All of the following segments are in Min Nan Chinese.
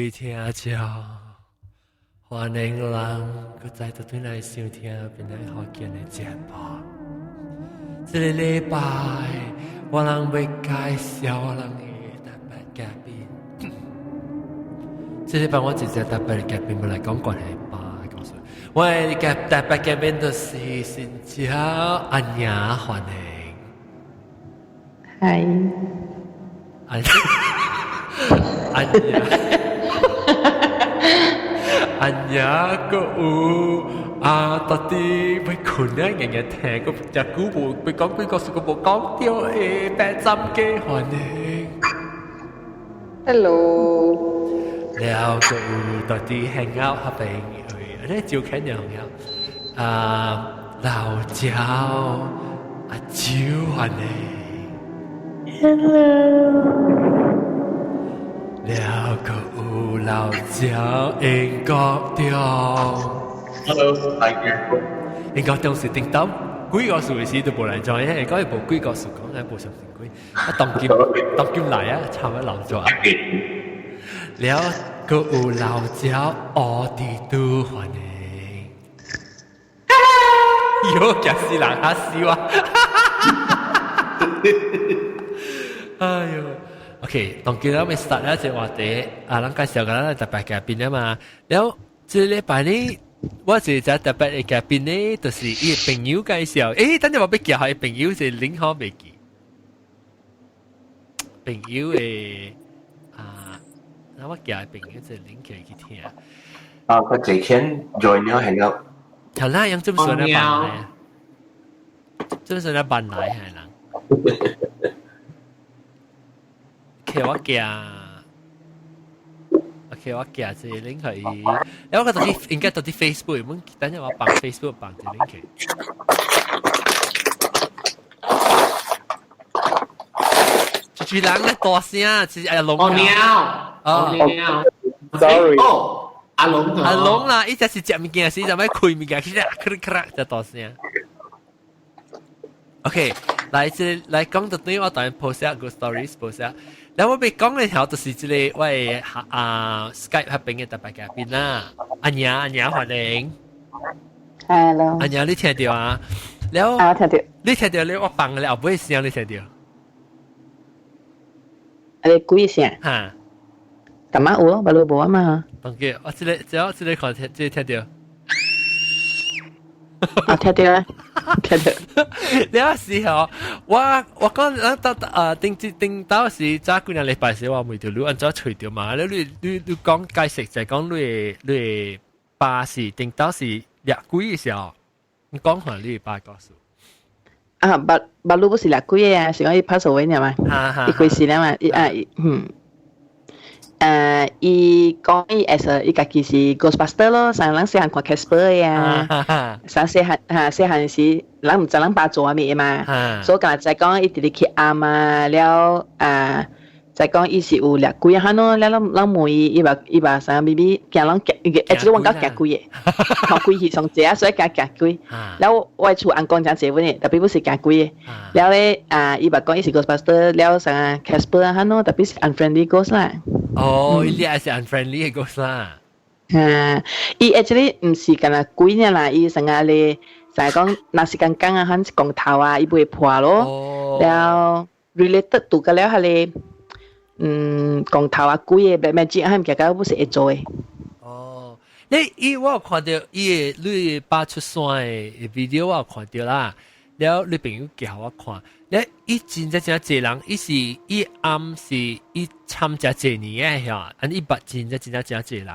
位聽眾，歡迎人閣再度轉來收聽邊來福建的節目。這个禮拜，我人欲介紹我人的特別嘉賓。這禮拜我直接特別嘉賓欲來講關係吧，講說，我的特別嘉賓就是新椒阿娘，歡迎。嗨。阿阿娘，阿娘閣有啊，到底欲睏啊，日日聽個隻久無欲講幾個數個無講著的白斬雞，歡迎。 Hello。了閣有到底 hang out 彼邊，你照看就好啊，老椒阿蕉歡迎。 Hello。了閣有老椒英國中。 Hello，大家。英國中是頂當幾個數時都無來做，因為講伊無幾個數講，無相信鬼。啊，當今當今來啊，差不多老咗。了閣有老椒奧迪都歡迎。喲，驚死人，嚇死我！哎喲，OK，當今咱欲 start 了這個話題，啊，咱介紹個咱特別嘉賓啊嘛。了，這禮拜呢，我這隻特別的嘉賓呢，就是伊朋友介紹。欸，等陣我欲叫伊朋友是領好袂記。朋友的啊，那我叫伊朋友是領起去聽。啊，佢這天 join 了係了。係啦，用這麼說來辦來，這麼說來辦來係啦。OK，我寄，OK，我寄這個 link 去伊，欸，我覺得應該到佇 Facebook，阮等陣我放 Facebook 放這 link 去。一人咧大聲，是阿龍。哦喵，哦喵，sorry，哦，阿龍。阿龍啦，伊這是食物件時，就欲開物件，其實咔咔就大聲。OK，來這來講到對我當然 post 下個 stories post 下。然後我欲講的條就是這個我的啊 Skype 彼邊的特別嘉賓啦，阿娘阿娘歡迎。 Hello。阿娘你聽著啊？了啊，聽著。你聽著你我放的後尾聲你聽著？你幾聲？哈。淡仔有咯，別路無啊嘛。當記，我這個只要這個看聽，這個聽著。啊，聽著啊，聽著。了時候，我我講咱到啊頂頂到時早幾兩禮拜時，我問著你按怎揣著嘛？你你你你講解釋就係講你的你的爸是頂到是掠鬼的時候，你講看你的爸故事。啊，捌捌你不是掠鬼的啊，是講伊 pass away 爾嘛？伊過世了嘛？伊啊，嗯。誒，伊講伊 as a 伊家己是 Ghostbuster 咯，上人細漢看 Casper 的啊，上細漢哈細漢時，人毋知人爸做啥物嘛，所以敢若知講伊直直去暗啊，了啊，知講伊是有掠鬼啊，咯，了咱咱問伊，伊嘛伊嘛啥咪咪驚攏驚，欸，這個阮兜驚鬼的，看鬼戲上濟啊，所以驚驚鬼。了我的厝翁公誠濟阮的，特別不是驚鬼的。了咧啊，伊嘛講伊是 Ghostbuster，了啥 Casper 啊，咯，特別是 unfriendly ghost 啦。哦，伊掠是 unfriendly 的 ghost 啦。啊，伊 actually 毋是干焦鬼爾啦，伊成個咧，就係講若是講講啊，響光頭啊，伊袂破咯。了 related to 個了，彼个嗯，光頭啊，鬼的 black magic 啊，物件不是會做的。哦，你伊我有看著伊的你爸出山的 video 我有看著啦。了你朋友叫我看，了伊真正真濟人，伊是伊暗是伊參加濟年的遐，按伊捌真正真正真濟人。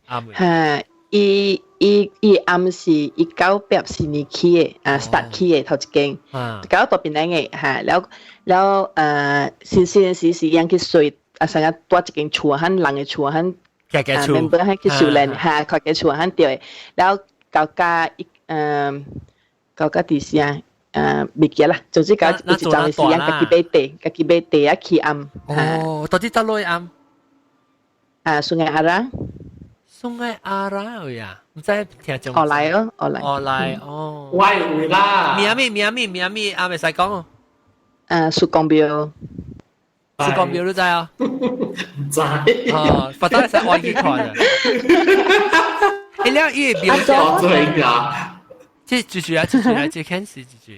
啱。哈，伊伊伊暗是1984年起的，啊，start 起的頭一間，搞到檳城的，哈，了了呃，新新時是樣去睡，啊，成日住一間厝，響人的厝，響家家厝，member 響去修煉，哈，家家厝響對的，了到家一嗯。到到佇啥？呃，袂記啦，總之到有一陣時間，家己買地，家己買地啊起庵。哦，到底佗落庵？啊，Sungai Arang。 Sungai Arang 呀，毋知聽眾。後來哦，後來。後來哦。喂，啦。名物名物名物，啊，袂使講。啊，蘇公廟。師公廟你知啊？唔知。哦，佛得使愛去看啊。你了伊個廟我最啊，這住住啊，住住啊，這肯是住住，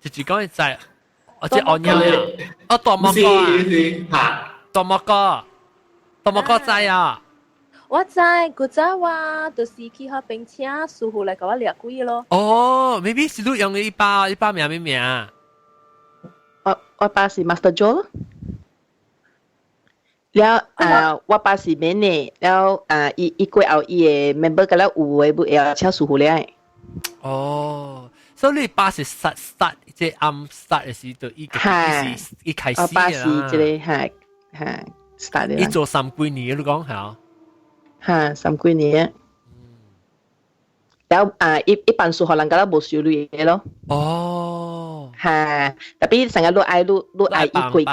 住住講在，哦，這按樣啊，哦，大漠哥啊，大漠哥，大漠哥知啊。我知，古早我就是去彼邊請師傅來共我掠鬼咯。哦，maybe 是你用的一包，一包名咩名？我爸是 Master Joe 咯。了啊，我爸是免的，了啊，伊過後伊的 member 個了有的不會請師傅來。哦，所以你爸是 start 這暗 start 的時就伊是一開始。我爸是這個哈哈 start 的。伊做三幾年，你講係？哈，三幾年。了啊，一般數學人家都無收錢的咯。哦。哈，特別成日你愛伊過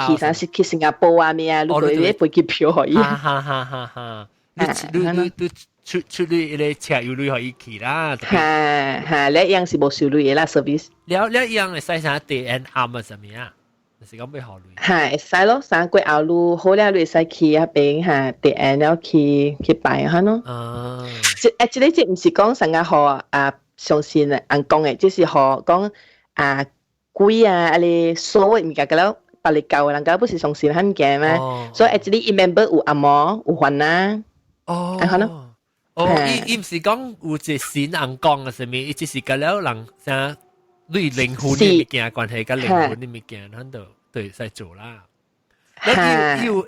去，啥是去新加坡啊咩啊，你過去飛機票予伊。哈哈哈哈哈！你出你個車有錢予伊去啦。哈哈，你樣是無收錢的啦，service。了了樣會使啥地按暗啊啥物啊？就是講欲予錢。哈，會使咯，三過後你好了，你會使去彼邊哈，地按了去拜下咯。啊。這個這毋是講啥個予啊相信尪公的，這是予講啊鬼啊，啊你所有物件個了，別個教的人家不是相信彼物件嗎？所以 actually 伊 member 有紅毛有番仔。哦。啊，咯。哦，伊毋是講有一個神尪公啊，啥物？伊只是個了人啥對靈魂的物件關係，佮靈魂的物件，咱就對使做啦。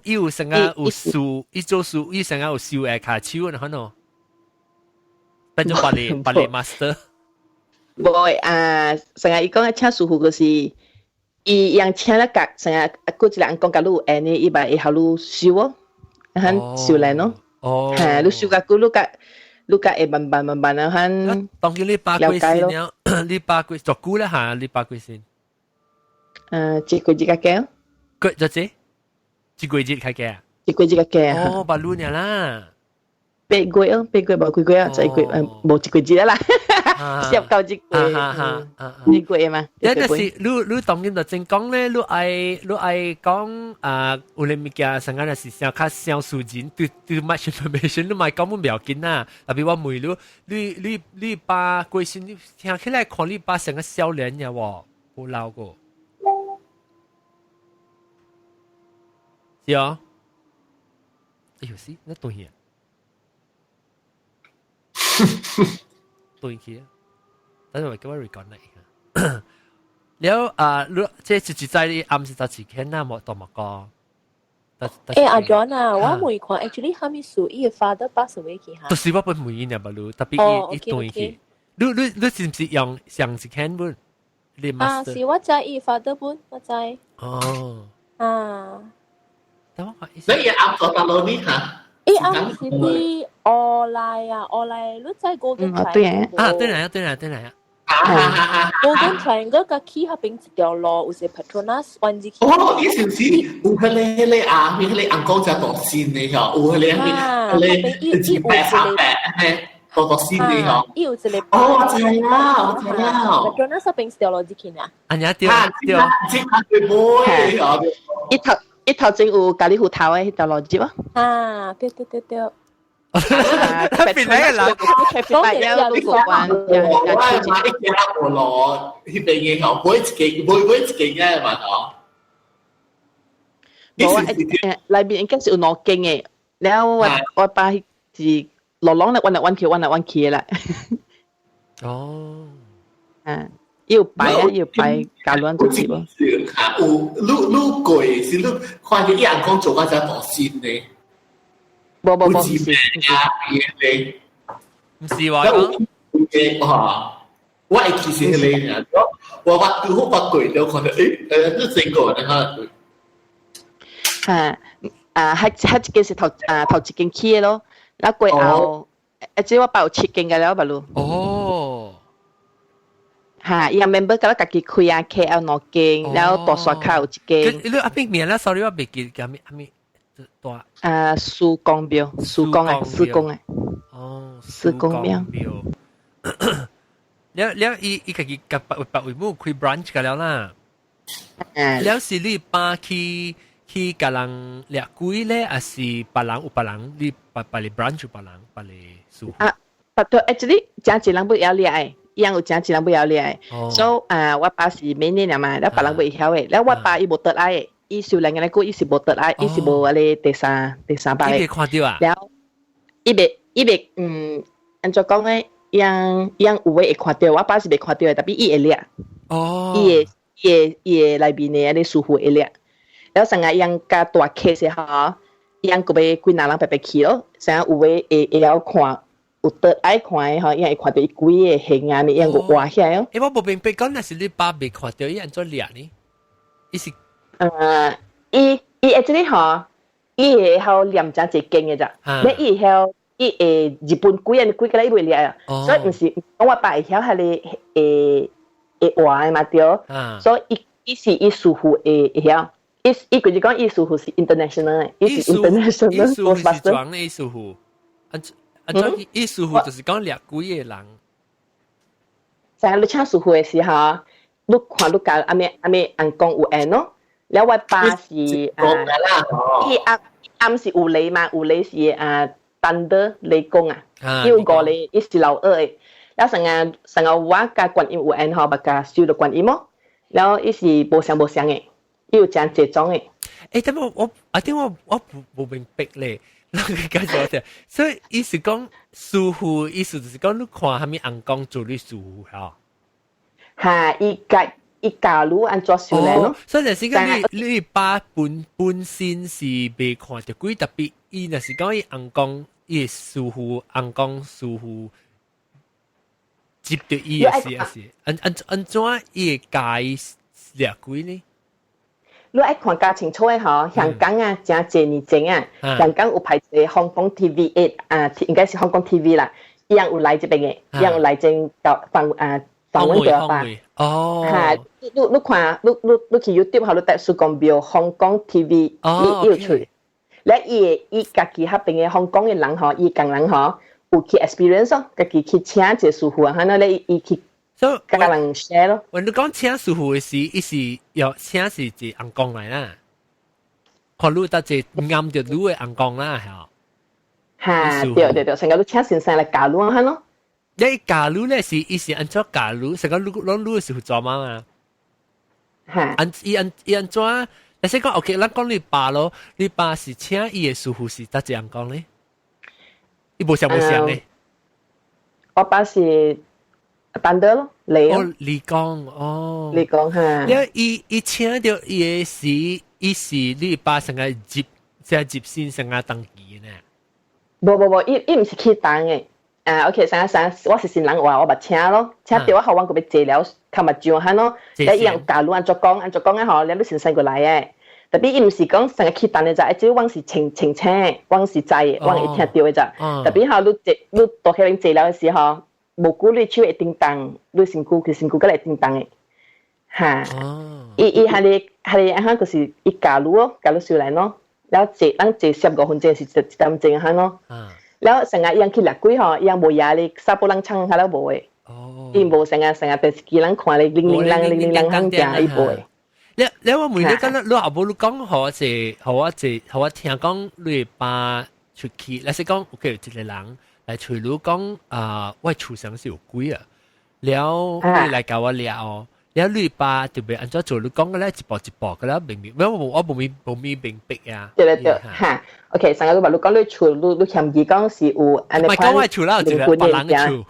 伊有啥個有師，伊做師，伊啥個有修下跤手啊，可能變做別個 master。無啊，成日伊講請師傅就是，伊樣請了甲成日，過一個人講共你有緣的，伊嘛會予你修哦，很修來咯。哦，嚇，你修較久，你較會慢慢慢慢啊，很當然你爸幾歲了？你爸幾做久了嚇？你爸幾歲？一個月較加。幾做這？一個月較加？一個月較加。哦，八六年啦。8個月哦，八個月無幾個月，一個月無一個月啦，10到一個月，一個月嘛。一就是你當今就正講咧，你愛講啊，有啲物件成日是想較小數錢，too much information，你莫講阮不要緊啦。特別我問你，你爸幾歲？你聽起來看你爸成個少年呀喎，無老過。是啊。哎呦，是那斷去。斷去啊！等陣我叫我 record 嚟。了啊，你這是一在你暗時十幾天啊，無大木哥。欸，阿 John 啊，我問看，actually 哈物事伊的 father pass away 去哈？就是我本問伊呢，無你特別伊斷去。你是毋是用上一間本？你啊，是我知伊 father 本，我知。哦。啊。等我你也啱咗大佬呢嚇？伊啱是佇烏來啊，烏來，你知 Golden Triangle？啊，對啦，對啦，對啦。 Golden Triangle 佮去彼邊一條路，有一個 Petronas 彎入去。哦，你是毋是有彼個啊？彼個尪公只大仙的吼，有彼個彼個一百三百嘿，大大仙的吼。伊有一個。哦，我知啦，我知啦。 Petronas 彼邊一條路入去呢。啊，你對對，這個對妹吼。伊頭前有咖喱芋頭的彼條路入啊。啊，對對對對。邊來個人？講嘅是關，我嘛一家無路，彼邊的吼，買一間，買一間嘅嘛吼。無啊，內面應該是有兩間的，了我爸是路攏咧彎來彎去，彎來彎去的啦。哦。啊，伊有擺啊，伊有擺教亂做事無？有，你過是你看見伊尪公做甲遮大仙呢？無無無，唔是啊，毋是話講，我會記是彼個，我捌拄好捌過，就看到你成個你看。啊啊，彼一間是頭一間起的咯，啊過後，啊這我爸有七間個了，捌嚕。哦。哈，伊個 member 佮家己開啊，KL 兩間，然後大沙口有一間。你阿邊名咧？sorry，我袂記叫咩阿咩大。啊，師公廟，師公啊，師公啊。哦，師公廟。了了，伊家己共別別位母開 branch 個了啦。了是你爸去。去共人掠鬼咧，還是別人有別人？你別別個 branch 有別人，別個師傅？啊，but actually 誠濟人欲曉掠的，伊樣有誠濟人欲曉掠的。所以啊，我爸是每年嘛，了別人袂曉的，了我爸伊無倒來的，伊修煉個久，伊是無倒來，伊是無彼个第三擺。伊袂看著啊？了，伊袂，按怎講咧？樣樣有的會看著，我爸是袂看著的，但是伊會掠。伊會內面的彼個師傅會掠。了成日樣較大 case 吼，伊樣閣欲幾若人白白去咯，成日有的會曉看，有倒愛看的吼，伊會看著伊鬼个形啊，物樣閣活起來哦。欸，我無明白講，若是你爸袂看著，伊按怎掠呢？伊是伊 actually 吼，伊會曉念誠濟經的咋，你伊會曉，伊會日本鬼啊，鬼個伊袂掠啊，所以毋是講我爸會曉彼个會活的嘛對，所以伊伊是伊師傅會曉。伊就是講伊師傅是 international 的，伊是 international。伊師傅是裝的師傅，按按怎伊師傅就是講掠鬼的人。在你請師傅的時候，你看你共阿咩阿咩翁公有緣咯。了我爸是啊，伊暗暗是有雷嘛，有雷是啊，thunder 雷公啊，伊有五个，伊是老二的。了成日成日我佮觀音有緣吼，捌共收著觀音咯。了伊是無相無相的。伊有誠濟種的。欸，但我我阿啲我無明白咧，那個解釋我聽。所以意思講師傅，意思就是講你看蝦米翁公做你師傅吼。哈，伊教伊教你按怎修煉咯。所以就是講你爸本身是袂看著鬼，特別伊若是講伊翁公伊師傅翁公師傅接著伊的時，是按怎伊會教伊掠鬼呢？你愛看較清楚的吼，香港啊，誠濟年前啊，香港有拍一个香港 TV 8啊，應該是香港 TV 啦，伊樣有來這邊的，伊樣有來這搞訪啊訪問著吧。哈，你看，你去 YouTube 吼，你逐書講標香港 TV，伊有出。咧伊會伊家己彼邊的香港的人吼，伊工人吼，有去 experience 咯，家己去請一个師傅啊，哈，那咧伊去。所以共人 share 咯。我你講請師傅的時，伊是要請是一個翁公來啦，看你得一個啱著你的翁公啦，係。哈，對對對，成個你請先生來教你哈咯。你教你咧是伊是按怎教你？成個你攏你是負責嘛？哈，按伊按伊按怎？你先講 OK，咱講你爸咯，你爸是請伊的師傅是佗一翁公咧？伊無相無相咧？我爸是 thunder 咯，雷哦，雷公哦，雷公哈。了伊請著伊的時，伊是你爸成個入，即入先成個登記呢？無無無，伊毋是去當的。啊，OK，啥啥，我是新人話，我捌請咯，請著我予阮閣欲坐了，較目上哈咯，了伊樣教你按怎講，按怎講啊吼，了你先生過來的。特別伊毋是講成個去當的咋，只阮是清清醒的，阮是知的，阮會聽著的咋。特別吼，你坐你到遐邊坐了的時候，無久你手會叮當，你身軀佢身軀閣會叮當的，哈。伊彼個按怎就是伊教你咯，教你修煉咯。了坐咱坐15分鐘是一點鐘哈咯。了成日伊去掠鬼吼，伊無壓力，查埔人唱下了無的。伊無成日成日電視機人看咧，鈴鈴啷鈴鈴啷響行，伊無的。你我問你講，你後尾你講予我一，予我一，予我聽講你爸出去，你是講 OK 一個人來揣你講啊，我厝上是有鬼啊，了你來共我掠哦，了你爸特別按怎做？你講個咧一步一步個咧明明，我無咪明白啊。對對對，哈，OK，上個禮拜你講你厝，你嫌疑講是有按呢款。唔係講我厝啦，一個別人的厝。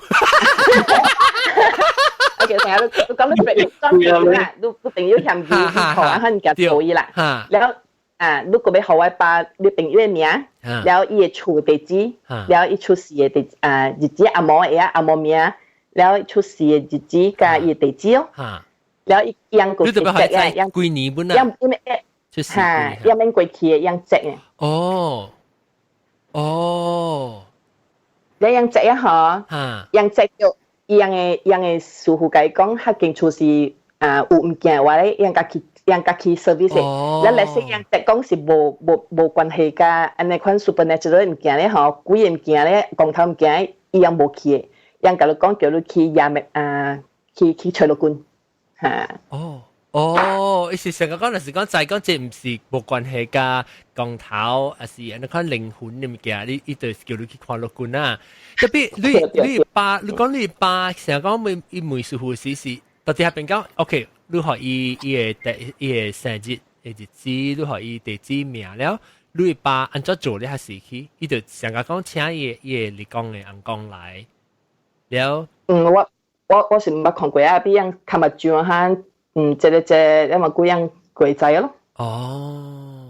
OK，成日你講你講啦，你朋友嫌疑你錯啊，可能夾錯伊啦。了啊，你閣欲予我爸你朋友的名，了伊的厝地址，了伊出世的地啊日子阿嬷的阿嬷名，了出世的日子佮伊的地址哦。了伊樣個你特別係在幾年本啊？因為哈，樣免過去的樣積的。哦，哦，你樣積啊嗬，樣積就。伊樣的樣的師傅共伊講，彼間厝是啊有物件話咧，樣家去樣家去 service 的。咱來說樣直講是無關係佮按呢款 supernatural 物件咧吼，鬼的物件咧，光頭物件，伊樣無去的。樣共你講叫你去亞美啊，去揣律君，哈。哦。哦，伊是成個講，就是講再講，這毋是無關係佮降頭，還是按呢款靈魂的物件，你伊就叫你去看老君啊。特別你爸，你講你爸成日講問伊問師傅時是，到底係邊講？OK，你予伊伊的第伊的生日的日子，你予伊地址名了，你爸按怎做咧？還是去？伊就成日講請伊伊的離公的翁公來了。嗯，我是毋捌看過啊，比樣看目睭哈。嗯，這個這個，因為幾樣鬼仔咯。哦，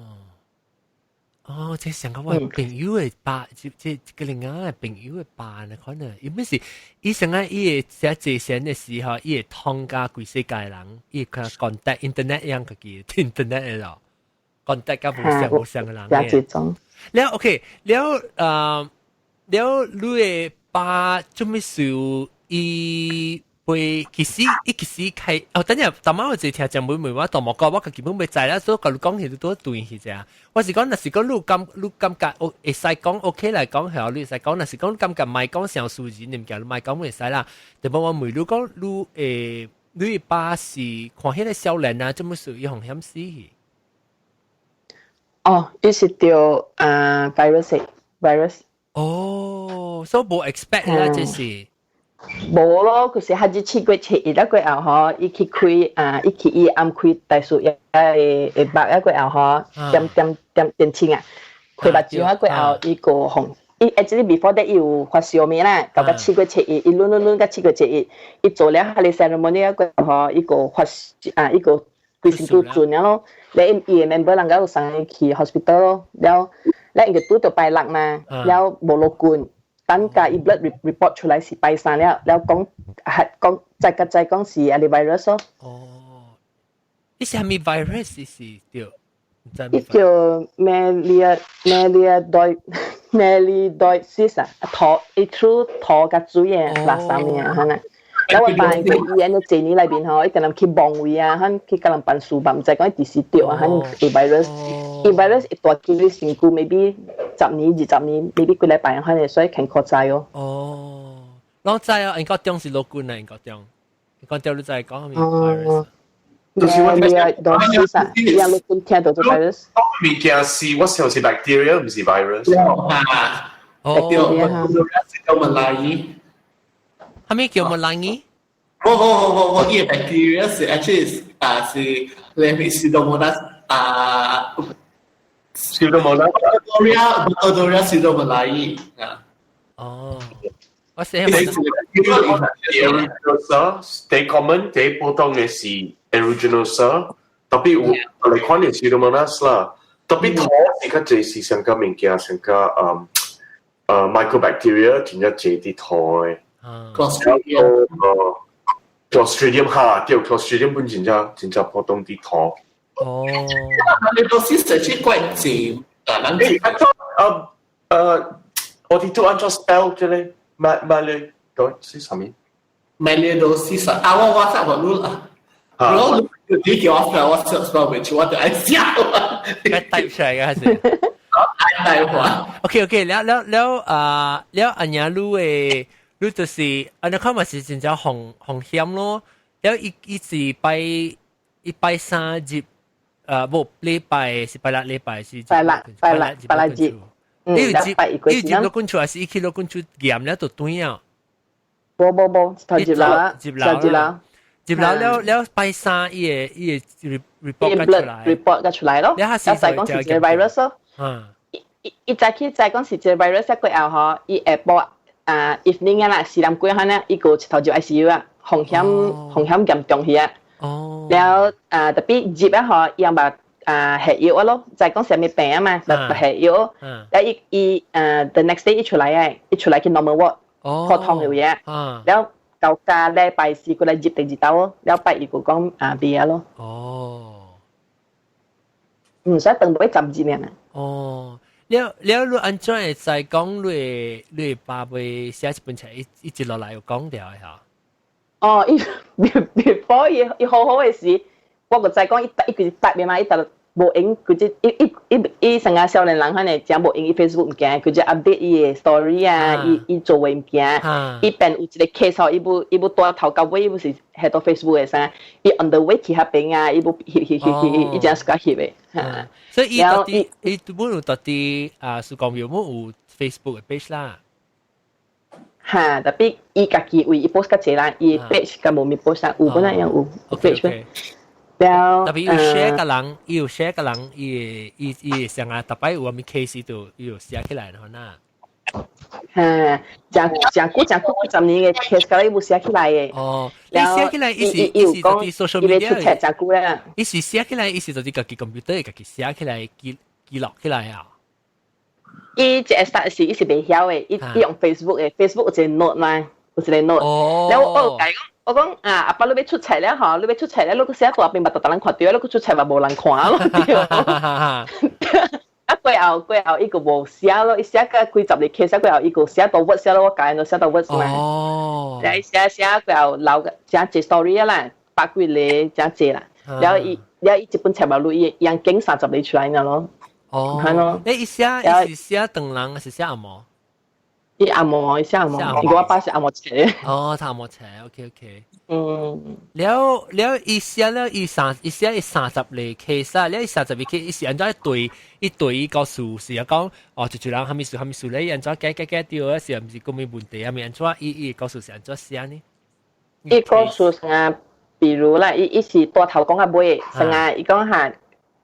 哦，這上個我朋友的爸，這這個另外朋友的爸呢，可能因為是伊上個伊會寫這線的時候，伊會通佮規世界人，伊會看 contact internet 一樣個記 internet 的咯，contact 佮無相無相的人嘅。了 OK，了了你的爸做咩事？伊會其實伊其實開哦，等陣，逐擺我就聽長輩問我，大無講，我基本袂知啦，所以佮你講起都對去啫。我是講，若是講你感你感覺，會使講 OK 來講，係你會使講，若是講感覺莫講傷私人物件，你莫講會使啦。特別我問你講，你你爸是看彼個少年啊，做麼事伊予險死去？哦，伊是著virus virus。哦，所以無 expect 啦，這是。無咯，就是彼日7月7日過後吼，伊去開啊，伊去伊暗開大樹葉的的目啊過後吼，點點點點睛啊，開目睭啊過後，伊個予伊 actually before that 伊有發燒物啦，到到七月七日，伊攆攆攆到七月七日，伊做了彼個 ceremony 啊過後吼，伊個發啊，伊個規身軀準了咯，咧伊的 member 人家有送伊去 hospital 咯，了咧伊個拄著拜六嘛，了無落棍。等價伊 blood report 出來是拜三了，了講係講再個再講是啊個 virus 咯。哦，伊是啥物 virus 是對？伊叫 melioidosis 啊，塗伊 through 塗佮水的垃圾物啊，可能。แล้ว我爸伊喺個這年內邊吼，伊共人去望位啊，可去共人辦事吧，毋知講伊佇時著啊，可能伊 virus，伊 virus 一大幾率身軀 maybe 10年、20年，maybe 幾禮拜可能所以肯確知哦。哦，攏知哦，應該中是老君啊，應該中，應該中你知講啥物 virus？就是我聽，啊，伊老君聽到這 virus。物件是我想是 bacteria，毋是 virus。啊，哦，叫馬來語。啥物叫馬來語？無無無無無，伊個 bacteria 是 actually 啊是你 Pseudomonas 啊 Pseudomonas Burkholderia pseudomallei 啊。哦，我寫 Aeruginosa，最 common 最普通的是 aeruginosa，特別有來看的 Pseudomonas 啦，特別塗是較濟是上個物件，上個mycobacteria 真正濟佇塗的。 Clostridium Clostridium 哈，對，Clostridium 本真正真正普通佇塗。哦，你都是實際怪濟啊，人誒，按怎我哋都按怎 spell 這個馬馬來對是啥物？ Melioidosis 啊，我 WhatsApp 我錄啦。如果你叫我 spell，我 spell 袂出，我就愛笑。該 type 出來嘅還是？愛話。 OK OK，了了了啊，了阿娘你的，你就是按呢看嘛是真正風風險咯。了伊伊是拜伊拜三日，無禮拜是拜六禮拜是拜六拜六拜六日。你有接你有接老君厝，還是伊去老君厝驗了就斷啊？無無無，頭入樓入樓入樓，入樓了了拜三，伊個伊個 report 出來，report 出來咯。了他是講是一個 virus 咯。伊伊早起知講是一個 virus 過後吼，伊下晡啊 evening 啊啦，4點幾可能伊個一頭入 ICU 啊，風險風險嚴重去啊。了啊，特別入啊吼，伊嘛啊下藥啊咯，知講啥物病啊嘛，下藥。了伊伊the next day 伊出來啊，伊出來去 normal ward，普通的嘢。了到家禮拜四過來入第二刀咯，了拜一個講啊袂啊咯。唔使等到10日呢。哦，了了你按怎會知講你你爸會寫一本冊，一一直落來有講掉的嚇？哦，伊 before 伊伊好好的時，我個知講伊伊佢答嘅嘛，伊答無閒，佢只伊伊伊伊成個少年人可能真無閒伊 Facebook 物件，佢就 update 伊的 story 啊，伊伊做的物件，伊變有一個 case 吼，伊無伊無帶頭到尾，伊無是喺到 Facebook 的啥，伊 on the way 去彼邊啊，伊無翕翕翕翕，伊真 suka 翕的。所以伊到底伊本有到底啊，是講有冇有 Facebook 的 page 啦？哈，tapi 伊家己為伊 post 較濟啦，伊 page 較無咪 post 啊，有本來樣有 page。了， tapi 有 share 個人，伊有 share 個人，伊伊伊上啊，逐擺有啥物 case 都伊有寫起來吼呐。哈，誠誠久誠久幾十年的 case，佮伊無寫起來的。哦，你寫起來，伊是伊是佇 social media 出冊誠久啦。伊是寫起來，伊是佇家己 computer 家己寫起來記記錄起來啊。伊一 start 時，伊是袂曉的，伊伊用 Facebook 的，Facebook 有一個 note 嘛，有一個 note。哦。了我有共講。我講啊，阿爸你欲出冊了吼，你欲出冊了，你閣寫大邊嘛，逐逐人看著，你閣出冊嘛無人看咯，對。啊過後過後，伊閣無寫咯，伊寫個幾十個 case 過後，伊閣寫到 Word 寫咯，我教伊寫到 Word 嘛。哦。來寫寫過後留個誠濟 story 啦，百幾個誠濟啦。了伊了伊這本冊嘛，伊用經30個出來爾咯。哦。係咯。你伊寫伊是寫唐人還是寫紅毛？伊紅毛，伊寫紅毛，伊我爸是紅毛冊。哦，紅毛冊，OK OK。嗯。了了，伊寫了伊三，伊寫伊30個 case 啊，了伊三十個 case，伊是按怎對伊對伊告訴是啊講，哦，就就人啥物事啥物事咧，按怎解解解掉啊，是毋是講咩問題啊？咪按怎伊伊告訴是按怎寫呢？伊告訴啥？比如啦，伊伊是大頭講較尾，啥啊？伊講下。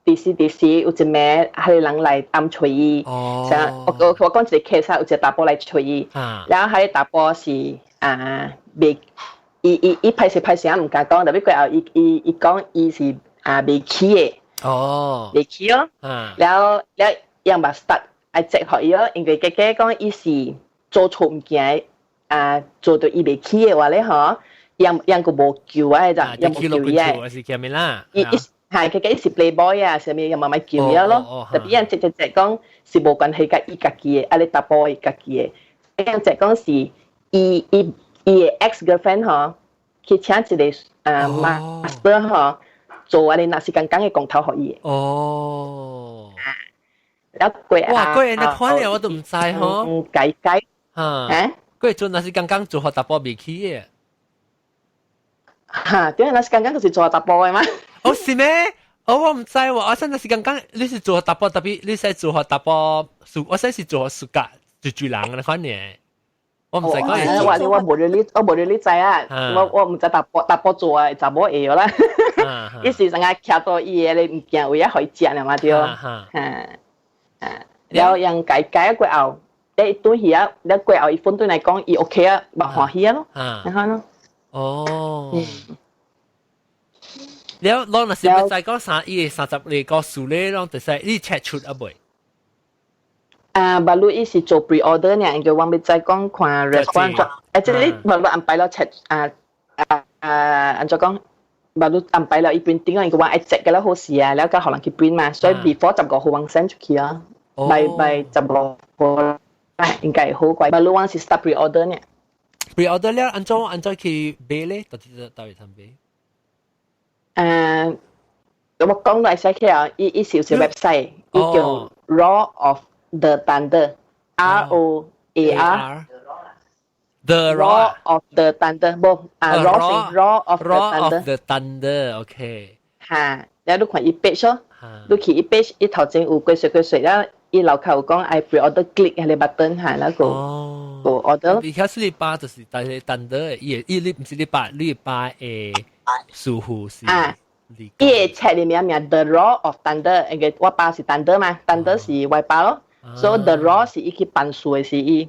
第時第時有一暝，彼个人來暗揣伊，啥我我我講一個 case 有一個查埔來揣伊，然後彼個查埔是啊，袂，伊伊伊歹勢歹勢啊，毋敢講，tapi 過後伊伊伊講伊是啊袂起的，袂起哦，了了樣嘛 start 愛接予伊哦，因為家家講伊是做錯物件啊，做到伊袂起的話咧吼，樣樣個無救啊，咋，樣無救伊啊，是啥物啦？伊伊。係佢佢是 playboy 啊，啥物又慢慢叫伊咯。tapi 人直直直講是無關係佮伊家己的，啊你查埔伊家己的。人直講是伊伊伊的 ex girlfriend 吼，去請一個啊 master 吼，做啊你若是剛剛的光頭予伊。哦。了過哇，過你看了我都毋知吼。嗯，解解。嚇。過陣若是剛剛做予查埔袂起的。嚇，對，若是剛剛就是做查埔的嘛。哦，是咩？哦，我毋知喎。我真係是剛剛你是做查埔，tapi 你是做予查埔，我說是做予 suka 就住人的款呢。我毋知講。我我無你，我無你知啊。我我毋知查埔查埔做啊，查某會啦。伊是成個徛到伊的物件位啊，予伊食了嘛對。嚇嚇，了用解解過後，你轉去啊，了過後伊反對來講，伊 OK 啊，嘛歡喜啊咯。你看咯。哦。了，攏若是欲知講三伊30個故事咧，攏就使你 check 出啊未？啊，巴魯伊是做 pre-order 呢，因為我欲知講看 restaurant，誒，這裡巴魯安排了 check 啊啊啊，按怎講？巴魯安排了伊 printing 啊，因為我愛 check 個了好勢啊，了佮予人去 print 嘛，所以 before 15號我 send 出去啊，by by 十五號應該好過。巴魯我是 start pre-order 呢。 pre-order 了，按怎按怎去買咧？到底到底通買？誒，我講來寫起啊，伊伊是有一個 website，伊叫 Roar of the Thunder，R O A R。 The Roar of the Thunder，無啊，Roar Roar of the Roar of the Thunder，OK。嚇，了你看伊 page 咯，你去伊 page，伊頭前有幾歲幾歲了，伊樓下有講愛 pre-order click 彼個 button 嚇，那個個 order。而家是你爸就是但係 Thunder，伊伊你毋是你爸，你爸的師傅是。啊。伊個冊的名名 The Roar of Thunder，因為我爸是 Thunder 嘛，Thunder 是我爸咯，所以 The Roar 是伊去辦事的是伊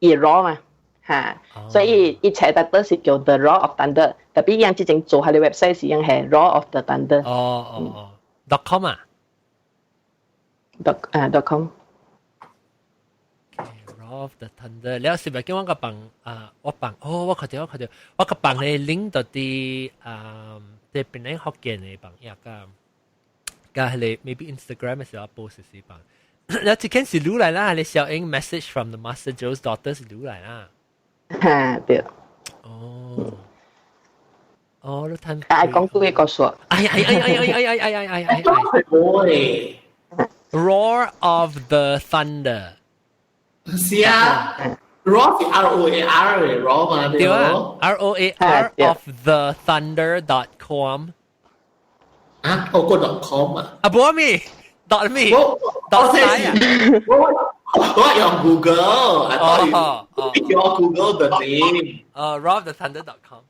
伊 roar 嘛，嚇，所以伊冊的是叫 The Roar of Thunder，tapi 伊之前做彼个 website 是用係 Roar of the Thunder。哦哦哦，dot com 啊？dot 啊 dot com。 Roar of the Thunder，了是咪叫我個放啊？我放哦，我看著我看著，我個放咧 link 到佇啊。佇檳城福建的放也佮佮彼个 maybe Instagram 的時候 post 是放。了這件是愈來啦，彼个小英 message from the Master Joe's daughter 是愈來啦。哈，對。哦。哦，你趁啊，講幾個故事。哎呀哎呀哎呀哎呀哎呀哎呀哎呀！係 Roar of the Thunder。是啊，Roar 是 ROAR 嘅 Roar 嘛，對啊，ROAR of the thunder.com。啊，我個 .com 啊。啊，無咪，dot 咪，dot 啊。我用 Google，哦，用 Google 的 name。哦，roaroftethunder.com。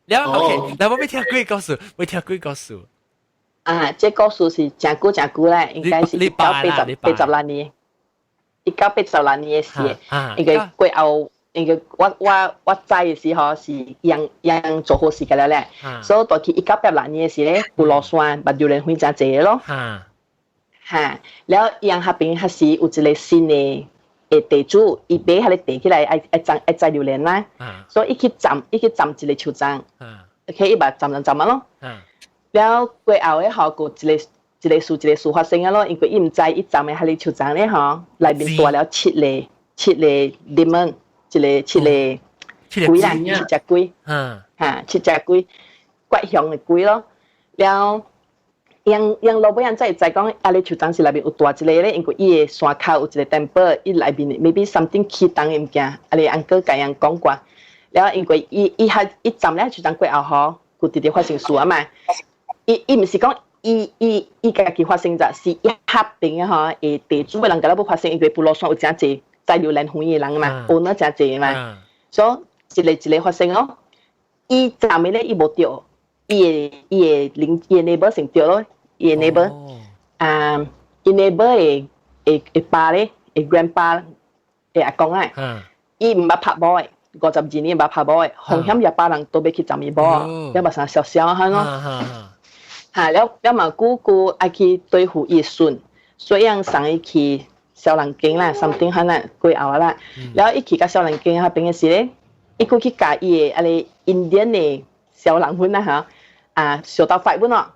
了，OK，來我欲聽幾個故事，欲聽幾個故事。啊，這故事是誠久誠久咧，應該是1986年，1986年的事。應該過後，應該我知的時候是樣樣做好事個了咧。所以到去1986年的時咧，浮羅山捌榴蓮花誠濟咯。哈，了樣彼邊彼時有一個新的的地主，伊買彼个地起來愛愛種愛栽榴蓮啦。所以伊去斬伊去斬一個樹樁。OK，伊把斬斬斬啊咯。了過後的吼，閣一個一個事一個事發生啊咯，因為伊毋知伊斬的彼个樹樁咧吼，內面帶了七個七個 demon，一個七個鬼啦，七隻鬼，哈，七隻鬼，怪凶的鬼咯。了，樣樣老尾人才會知講，啊，你樹樁是內面有帶一個咧，因為伊的山跤有一個 temple，伊內面 maybe something 起動的物件，啊，你 uncle 共人講過。了，因為伊伊較伊斬了樹樁過後吼，閣直直發生事啊嘛。伊伊毋是講伊伊伊家己發生咋，是伊彼邊的吼，會地主的人共咱欲發生，因為浮羅山有誠濟栽榴蓮園的人嘛，有那誠濟嘛，所以一個一個發生哦。伊斬的咧，伊無著，伊的伊的鄰伊的 neighbor 先著咯，伊的 neighbor 啊，伊 neighbor 的的的爸咧，的 grandpa 的阿公啊，伊毋捌拍某的，52年毋捌拍某的，風險廿百人都欲去斬伊某，了嘛啥小小漢咯。哈，了了嘛，姑姑愛去對付伊孫，所以送伊去小人間啦，something 哈啦，過後啦，了伊去到小人間彼邊的時咧，伊閣去共伊的啊个印第安的小人粉啦哈，啊，相鬥 fight 本咯，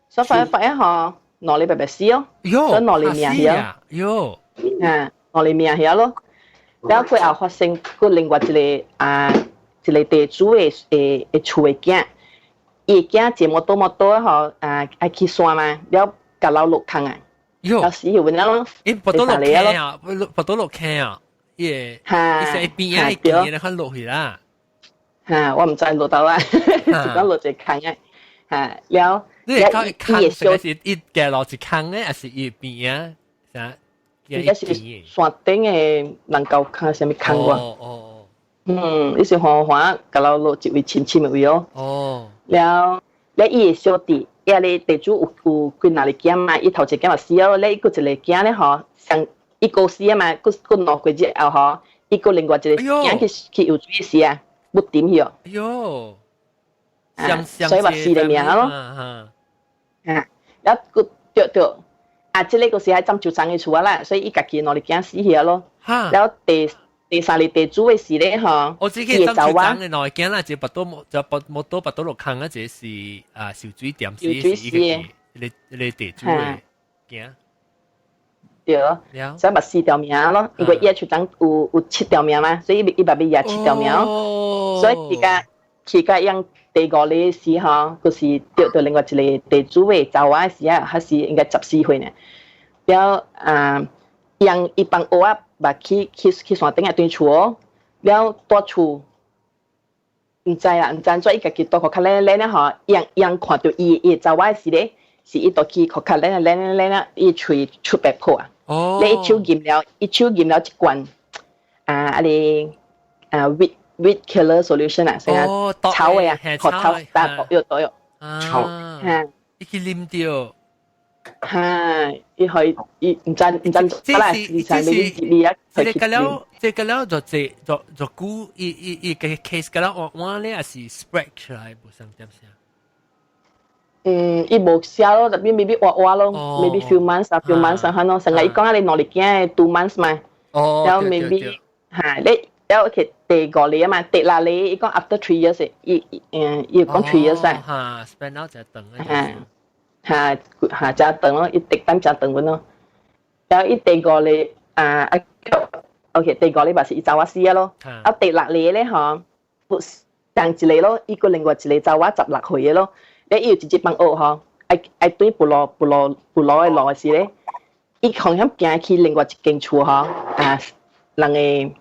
所以 fight fight 吼，兩个白白死哦，所以兩个命去哦，喲，啊，兩个命去咯，了過後發生閣另外一個啊，一個地主的的的厝的囝。伊囝坐摩托摩托吼，啊愛去山嘛，了共落落坑啊，了死去穩咯。伊跋倒落坑啊，跋倒落坑啊，伊會，伊是邊啊，伊見咧看落去啦。哈，我毋知落佗啊，就講落一個坑啊，哈，了，你會講坑是伊行落一坑咧，還是伊邊啊？啥？應該是山頂的人溝坑，啥物坑喎？哦哦。嗯，伊是緩緩，共落落一位深深的位哦。哦。了，了伊的小弟，伊個地主有有幾若個囝嘛，伊頭一個囝嘛死了，了伊閣一個囝咧吼，上伊過死啊嘛，閣閣兩過日後吼，伊閣另外一個囝去去游水時啊，欲沉去哦。哎喲，所以嘛死個命咯。啊，了閣對對，啊，這個閣是喺斬樹樁的厝啊啦，所以伊家己兩個囝死去咯。了第第三個地主的時咧吼，我只記斬樹樁的兩個囝啦，一個跋倒就跋摩托跋倒落坑啊，一個是啊受水點死，是一個一個地主的囝。對，所以嘛四條命咯，因為伊個樹樁有有七條命嘛，所以伊伊嘛欲掠七條命。所以而家去甲養第五個時吼，就是著著另外一個地主的查某時啊，還是應該14歲呢。了啊，養伊幫蚵仔嘛去去去山頂啊轉厝哦，了蹛厝，毋知啦，毋知按怎伊家己倒較較叻叻咧吼，樣樣看著伊伊查某時咧，是伊倒去較較叻叻叻叻，伊喙出白泡啊。哦。咧伊手啉了，伊手啉了一罐啊，啊個啊 weed weed killer solution 啊，成個草的啊，毒草，但毒藥毒藥。草。嚇。伊去啉著。哈，伊可以伊毋知毋知，啦，這毋知你你啊，這個了，這個了就這就就久，伊伊伊個 case 個了，我我咧也是 spread 出來，無啥點聲。嗯，伊無寫咯，特別 maybe 活活咯，maybe few months 啊，few months 啊，咯，成日伊講啊，你兩個囝 2 months 嘛，哦，然後 maybe 嚇你，然後佢第五個啊嘛，第六個伊講 after 3 years，伊嗯，伊講 3 years 啊，嚇，spend out 就長啊。嚇嚇嚇，誠長咯，伊特等誠長阮咯。然後伊第五個啊啊，OK，第五個嘛是伊查某死啊咯，啊第六個咧吼，同一個咯，伊個另外一個查某16歲嘅咯，你伊有直接幫學吼，愛愛對部落部落部落的路的時咧，伊好像行去另外一間厝吼，啊，人的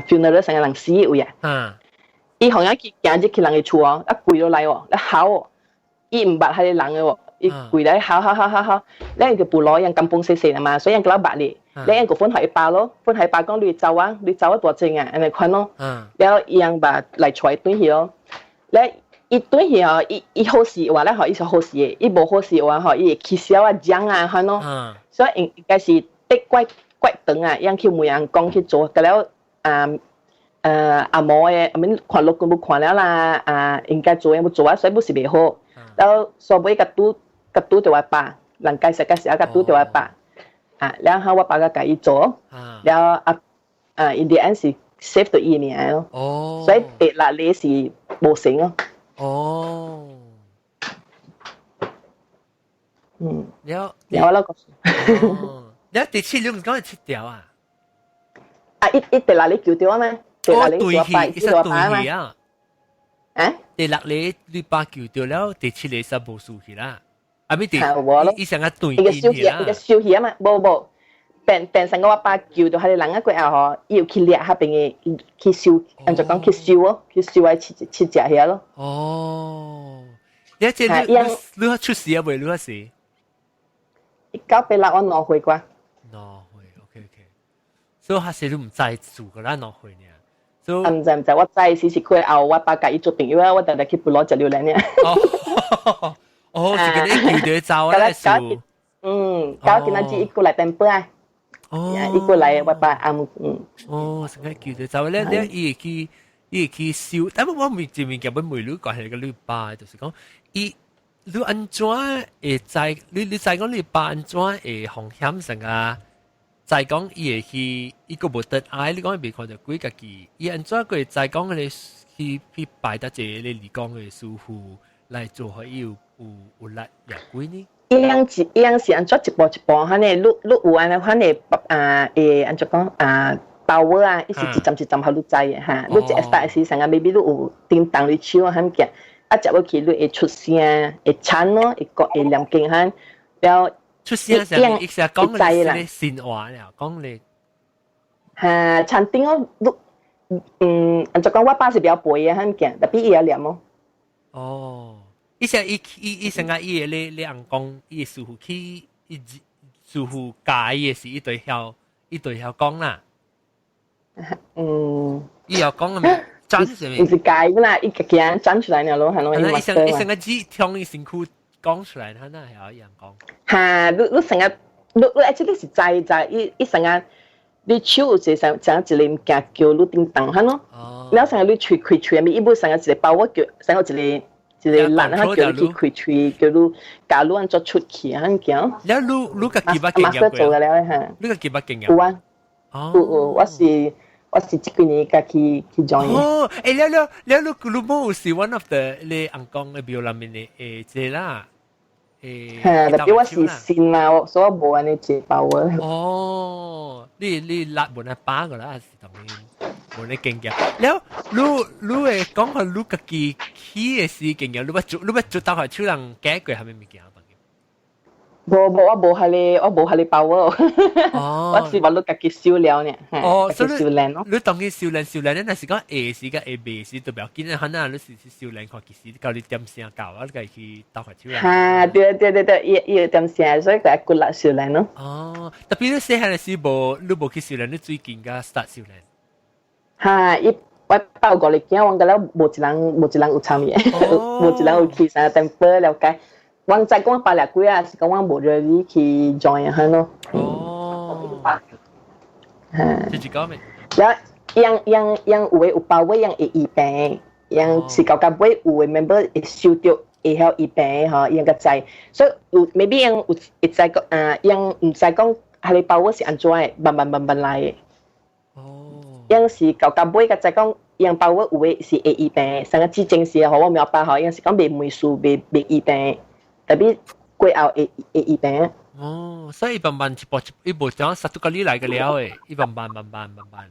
funeral 成個人死的位啊，伊好像去行入去人的厝哦，啊跪落來哦，啊嚎哦，伊毋捌彼個人的喎，伊跪來嚎嚎嚎嚎嚎，咱個部落人甘榜細細啦嘛，所以人叫捌你，你人個分予伊爸咯，分予伊爸講你走啊，你走啊大正啊，按呢款咯，了伊人把來揣轉去咯，咧伊轉去吼，伊伊好勢話咧吼，伊是好勢的，伊無好勢話吼，伊會起痟啊、講啊，款咯，所以應該是得怪怪長啊，伊去問人講去做，甲了啊。阿毛的，阿免看落根無看了啦，啊，應該做的無做啊，所以不是袂好。然後所尾共拄共拄著我爸，人解釋解釋啊，共拄著我爸，啊，然後我爸共共伊做，然後啊啊，in the end 是 save 到伊命咯。所以第六個是無成咯。了，了我個。了第七你毋是講係七條啊？啊，伊伊第六個救著我咩？第六個對去，伊是對去啊。啊？第六個你爸救著了，第七個煞無輸去啦。啊，咪第，伊成個對去啦。伊個收去啊嘛，無無，變變成我爸救著彼個人啊過後吼，伊有去掠彼邊的去收，按怎講去收哦，去收來七七隻遐咯。哦，你這你你出世啊未？你時？1986我2歲啩。2歲，OK。所以彼時你毋知做個咱兩歲呢？所以毋知毋知，我知時是過後我爸共伊做朋友啊，我定定去部落食榴蓮呢。哦，哦，是個你救著走啊，是。嗯，搞今仔日伊過來 temple 啊。哦。伊過來我爸暗嗯。哦，成個救著走咧，咧伊會去伊會去收，但我未這物件欲問你關係個你爸，就是講伊你按怎會知？你你知講你爸按怎會風險成啊？知講伊會去，伊閣無得愛，你講伊未看著鬼家己，伊按怎閣會知講彼個去去拜得一個咧離講的師傅來做，予伊有有有力掠鬼呢？伊樣是伊樣是按怎一步一步，按呢，你你有按呢款的啊，會按怎講啊，power 啊，伊是一站一站予你知的哈。你一 start 時，成個 maybe 你有叮當你手啊，物件，啊接落去你會出聲，會唱咯，會講會念經哈，了出聲啥物？伊是講你神話了，講你哈，禪定哦，你按怎講，我爸是比較背的物件，tapi 伊會念哦。哦。伊是伊伊伊成個伊個咧咧翁講，伊師傅去伊師傅教伊的時，伊就曉伊就曉講啦。伊又講啊，真是毋是教啦，伊家己講出來爾咯，係咯。伊成伊成個字從伊身軀講出來，他哪會曉樣講？哈，你你成個你你 actually 是知知，伊伊成個你手有一個像一個物件叫你叮當，哈咯。哦。了成個你喙開喙，伊無成個一個包我叫，成個一個。一個力，啊叫你去開喙，叫你教你按怎出去啊，物件。了你你家己捌經驗過？做了哈。你家己捌經驗？有啊。有有，我是我是這幾年才去去 join。哦，欸，了了了，你你無是 one of the 你翁公的廟內面的欸這啦。欸。哈，tapi 我是信啦，所以我無按呢這 power。哦，你你力無那把個啦，是當然。無咧經驗，了你你會講予你家己去的時經驗，你捌做你捌做到下手人解過啥物物件？無無，我無彼個，我無彼個 power。我是話你家己修了呢。哦，所以修煉咯。你當佢修煉修煉，你若是講會時佮會袂時都不要緊啊。可能你是修煉看其實到你點聲到啊，你家去鬥下手人。哈，對對對對，伊伊有點聲，所以佢骨力修煉咯。哦，tapi 你細漢的時無，你無去修煉，你最近才 start 修煉。哈，伊我爸有五個囝，阮個了無一人無一人有參與，無一人有去啥 temple 了解。我知講爸掠鬼啊，是講我無 really 去 join 哈咯。哦。哈。這是講咩？了，樣樣樣有的有包尾，樣會醫病，樣是到到尾有的 member 會收著會曉醫病吼，樣較知，所以有 maybe 樣有會知講啊，樣毋知講彼个包尾是按怎的，慢慢慢慢來的。樣是到到尾較知講，樣包尾有的是會醫病，啥個之前時吼我明白吼，樣是講袂沒事，袂袂醫病。tapi 過後會會醫病。哦，所以慢慢一步一步，伊無講殺到你來個了的，伊慢慢慢慢慢慢。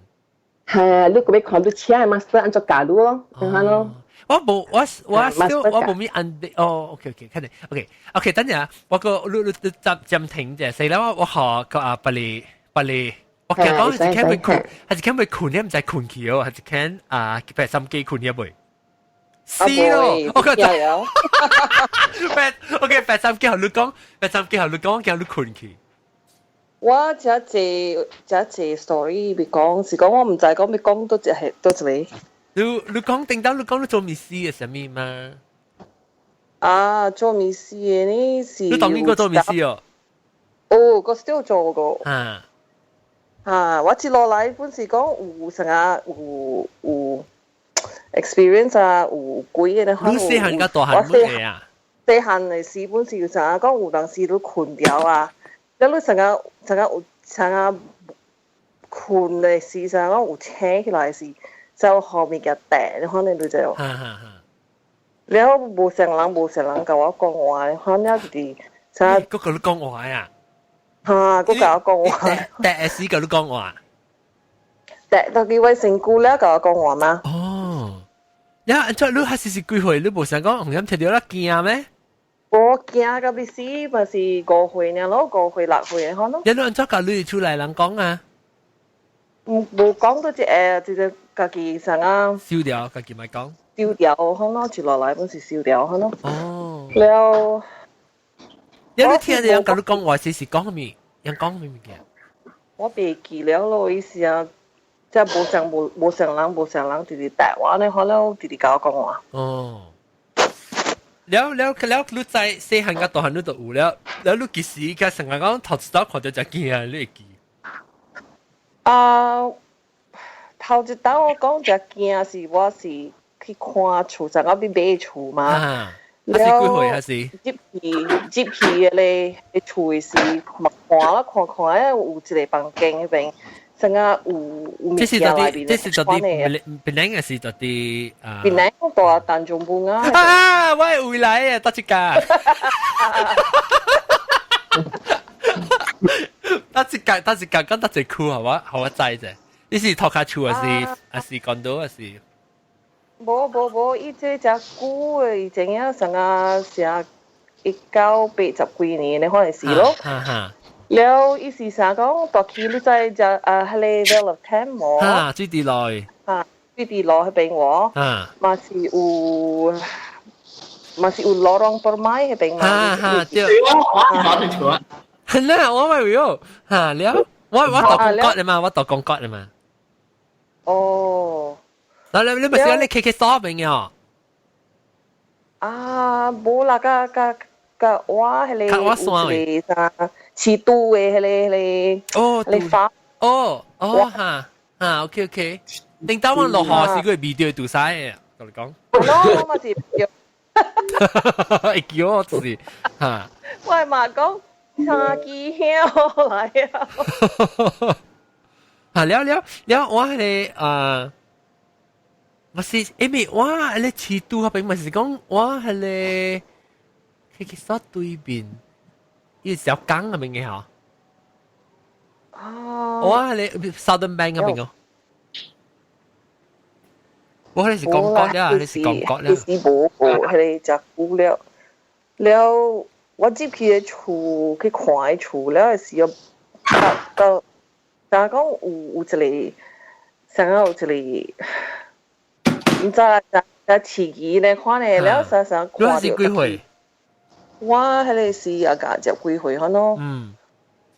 係，你個欲看你請的 master 按怎教你咯，看咯。我無我我我無咪按哦，OK OK，看見 OK OK，等陣我個你你暫暫停者，死啦我我學個啊，別哩別哩，我驚講係看欲睏，還是看欲睏，你毋知睏去哦，還是看啊白心機睏去未？是咯，我覺得白 OK 白心機予你講，白心機予你講，叫你睏去。我這濟這濟 story 欲講，是講我毋知講欲講佗一係佗一個。你你講頂到你講你做密師嘅啥物嘛？啊，做密師嘅呢是。你當邊個做密師哦？哦，個 still 做過。啊。啊，我接落來本是講有啥個有有 experience 啊，有鬼嘅咧。你細漢佮大漢乜嘢啊？細漢嘅時本是有啥講有當時都睏著啊，了你啥個啥個有啥個睏嘅時，啥講有醒起來時。就後面嘅病，可能你就，了無啥人無啥人共我講話，可能就是啥。閣共你講話呀？嚇，閣共我講話。第一時共你講話。第特別為身軀了共我講話嗎？哦，呀，按怎你還是是幾歲？你無想講紅音聽著啦驚咩？我驚到欲死，嘛是5歲爾咯，5歲6歲可能。你按怎共你厝內人講啊？無講到一個，就是家己啥啊？燒掉，家己咪講。燒掉，可能接落來本是燒掉，可能。哦。了。你聽人共你講話時是講咩？人講咩物件？我袂記了咯，意思啊，即係無啥無無啥人無啥人直直帶我呢，可能直直共我講話。哦。了了了，你在細漢佮大漢你都有了，了你幾時佮成日講頭一道看著就驚啊，你會記？啊，頭一道我講就驚是我是去看厝，就我欲買厝嘛。啊，是幾歲還是？入去入去的咧，厝的時嘛看啦看看，有一個房間彼邊，成個有有物件內面。這是佗佇檳城還是佗佇啊？檳城大淡江埔啊！啊，我會來啊，佗一間。佗一間，佗一間，講佗一區，予我予我知者。你是塗跤厝還是還是 condo 還是？無無無，伊這誠久的，以前啊，啥啊啥1980幾年的可能是咯。了，伊是啥講？大起你知只啊，彼個 Vale of Temp 無？啊，水池路。啊，水池路彼邊無？啊。嘛是有，嘛是有 Lorong Permai 彼邊嘛。啊哈，對。我我係啦，我咪有嚇了，我我讀公國的嘛，我讀公國的嘛。哦。嗱，你你咪是你 KK 所邊嘅哦？啊，無啦，佮佮佮我彼個有一個啥飼豬的彼個彼個哦，彼個花哦哦哈哈，OK OK，頂當我落雨時佢味道堵塞的，共你講。我嘛是，會叫我就是哈。我嘛講三支香來啊！啊了了了，我彼個啊。嘛是，因為我彼個飼豬彼邊嘛是講我彼個 KK 所對面，伊小港彼邊的吼。啊！我彼個 Southern Bank 彼邊哦。我彼個是講國了，彼是講國了。是無無，彼個誠久了。了，我入去的厝去看的厝了的時候，到到，敢講有有一個，啥有一個。毋知啦，在飼雞咧看咧，了啥啥看你是幾歲？我彼個時也共十幾歲可能。嗯。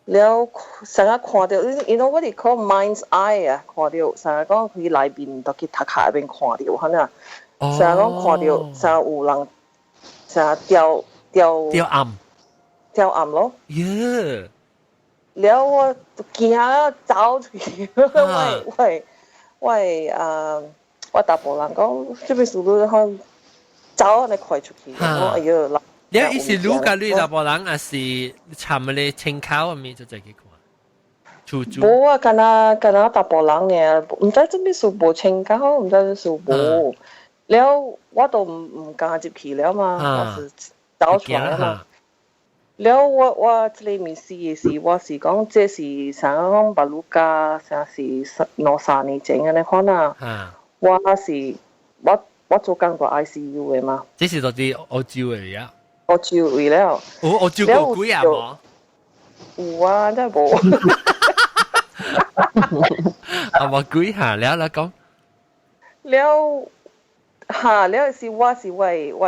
了，啥個看著，you know what they call mind's eye 啊？看著啥個講去內面，就去頭殼彼邊看著，可能。啥講看著，啥有人，啥吊吊。吊暗。吊暗咯。耶！了我驚走出去，我我我啊！我大埔人講，這邊速度可走按呢快出去，我哎喲，你伊是愈佮你大埔人，還是參咧親口啊？咪就在去看。厝主。無啊，敢若敢若大埔人爾，毋知這邊數無親口，毋知數無。了，我都毋毋敢入去了嘛，我是走出來嘛。了我這个面試的時，我是講這是啥講巴魯加，啥是兩三年前按呢款啊。我是我做工過 ICU 的嘛。這是到佇澳洲的呀？澳洲位了。有澳洲過鬼啊無？有啊，真係無。啊，無鬼下了啦講。了，哈，了是我是我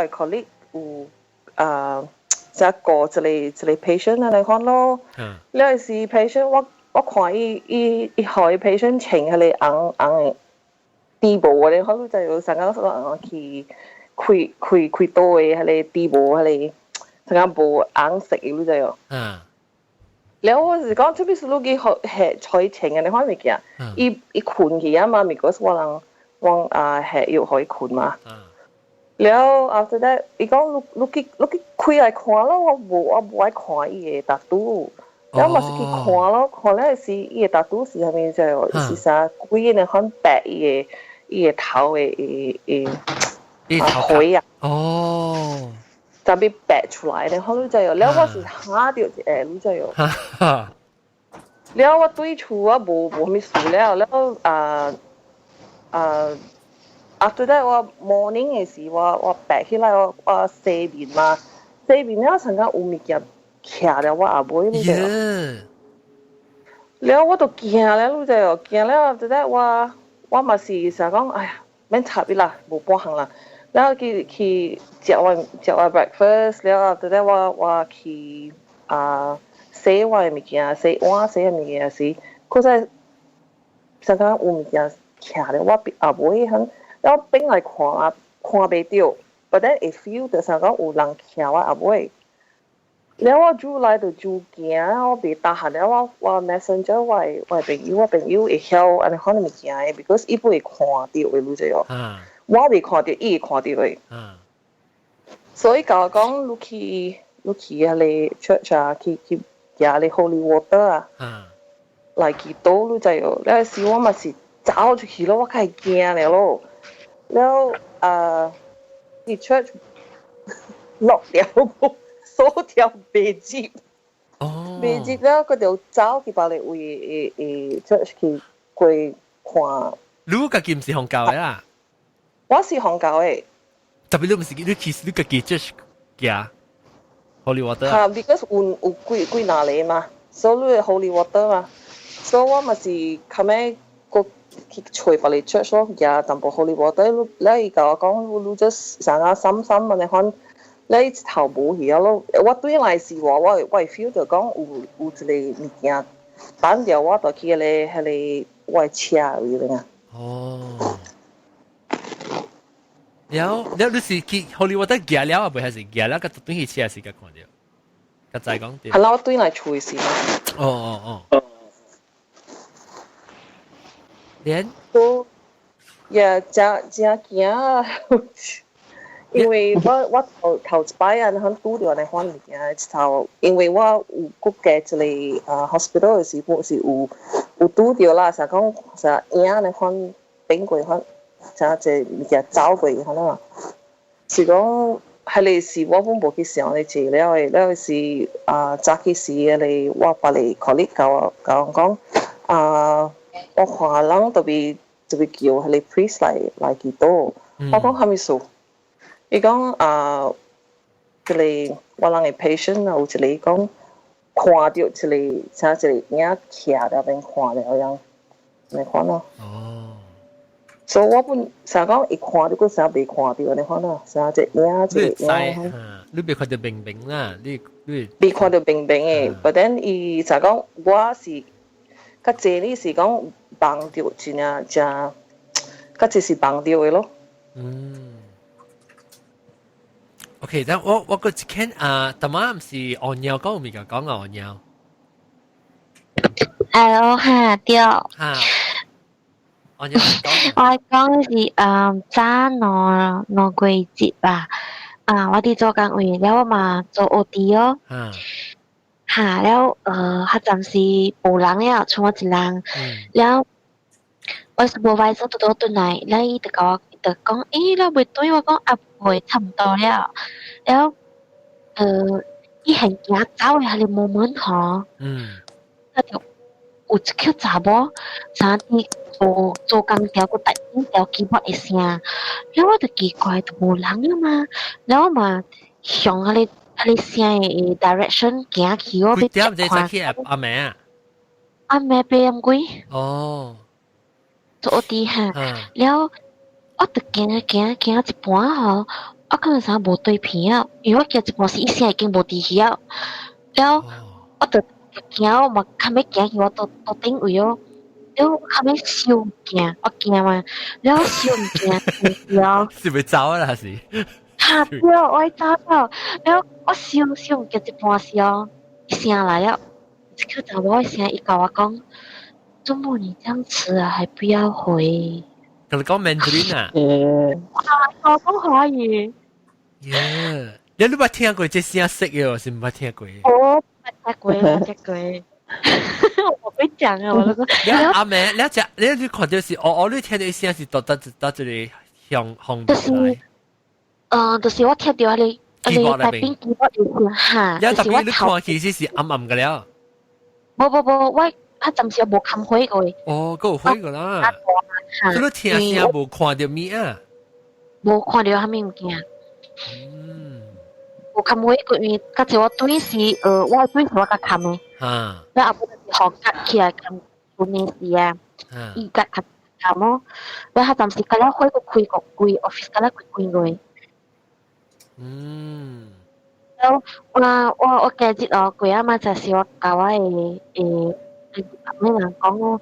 colleague 有啊，才過一個 patient 按呢款咯。了是 patient 我看伊予 patient 穿彼個紅紅的豬毛的，可能就有上個說去開開開刀的彼個豬毛彼個，上個無紅色的，你知無？了我是講，特別是你去學採穿按呢款物件，伊睏去啊嘛，because 我人我啊下藥予伊睏嘛。了 after that，伊講你去開來看咯，我無愛看伊的 tattoo。了嘛是去看咯，看了是伊的 tattoo 是啥物就，是啥鬼的款白伊的頭的的灰啊。就被白出來的，好你知無？了我是嚇著一下，你知無？了我對厝我無啥物事了，了啊啊，after that 我 morning 的時我白起來我洗面嘛，洗面了曾經有物件徛了我後尾，你知無？了我就驚了，你知無？驚了 after that 我嘛是想講，哎呀，免插伊啦，無半項啦。了去食我 breakfast，了 after that 我去啊洗我的物件，洗碗洗的物件時，閣再想講有物件徛咧我後尾很，了轉來看啊，看袂著，but then 會 feel 著想講有人徛我後尾。了我煮來就煮驚，我袂 tahan 了，我 messenger 我的朋友，我朋友會曉按呢款的物件的，because 伊會看著的，你知無？我袂看著，伊會看著的。所以共我講，你去彼个 church 啊，去舉个 holy water 啊，來祈禱，你知無？了時我嘛是走出去咯，我較會驚了咯。了啊，去 church 落了無，鎖掉袂入。袂入了，佢就走去別个位的 church 去過看。你家己毋是洪教的啦？我是洪教的。特別你毋是你去你家己 church 行 Holy water。哈，because 有幾若個嘛，所以你會 Holy water 嘛，所以我嘛是較尾閣去揣別个 church 咯，舉淡薄 Holy water，你伊共我講，你 just 啥個深深按呢款，你頭無去啊咯。我對來時我會 feel 到講有一個物件等著我，就去彼個我的車位咧啊。哦。了了，你是去 Holy water 行了啊？袂還是行了，佮轉去車時才看著？較再講著。係啦，我轉來厝的時嘛。哦哦哦。連都也誠誠驚，因為我頭一擺啊，通拄著按呢款物件，一頭因為我有閣加一個啊 hospital 的時，我是有拄著啦，啥講啥影按呢款變過款，啥一個物件走過款啊，是講彼个時我本無去想咧濟了的，了是啊早起時彼個我別个 colleague 共我講啊，我看人特別特別叫彼个 priest 來祈禱，我講啥物事？伊講啊，這個我人的 patient 啊，有一個講看著一個像一個影徛佇邊看了樣，按呢款咯。所以我本啥講會看著，閣啥袂看著按呢款咯，啥一個影一個影。你袂看著明明啦，你袂看著明明的，but then 伊啥講我是較濟你是講夢著真正誠，較濟是夢著的咯。嗯。OK，但我閣一間啊，淡仔毋是按鳥講有物件講啊，按鳥。 Hello 哈對。哈。按鳥講。我講是早兩兩個月吧，啊，我佇做工位，了我嘛做 OT 哦。哈，了彼陣時無人了，剩我一人。了，我 supervisor 拄拄轉來，了伊就共我就講，欸，了袂轉，我講啊袂，差毋多了。了，伊係行走的彼个 moment 吼，佢就有一個查某，啥佇做做工條個突然條 keyboard 的聲，了我就奇怪，就無人啊嘛，了我嘛向彼個聲的 direction 行去，我欲幾點這看才去暗暝啊？暗暝8點幾。做啲哈，了我就行行行一半吼，我感覺啥無對片啊，因為我行一半時，伊聲已經無佇去啊，了我就行，我嘛較尾行去我桌桌頂位哦，了我較尾收行，我行嘛，了我收物件，了是欲走啊？還是？哈對，我愛走了，了我收收物件一半時哦，伊聲來了，一個查某的聲，伊共我講：做麼你這樣遲啊，還不要回？佮你講 Mandarin 啊？我講華語。耶！你捌聽過這聲色的，是毋捌聽過？我捌聽過，捌聽過。我會講啊，我都你阿妹，你只你看到是，我你聽到聲是到到到這裡向向就是，就是我聽到彼個大邊 keyboard 有聲哈，你特別你看其實是暗暗的了。無無無，我較暫時無看火過。哦，閣有火過啦。所以你聽聲無看到物啊？無看到啥物物件。無看火過，因為較濟我對是，我對是我較看的。了後尾就是予夾起來看訓的時啊，伊較較看咯。了較暫時較了火閣開個規 office 較了開幾個。了我今日哦，過仔嘛就是我共我的咩人講哦，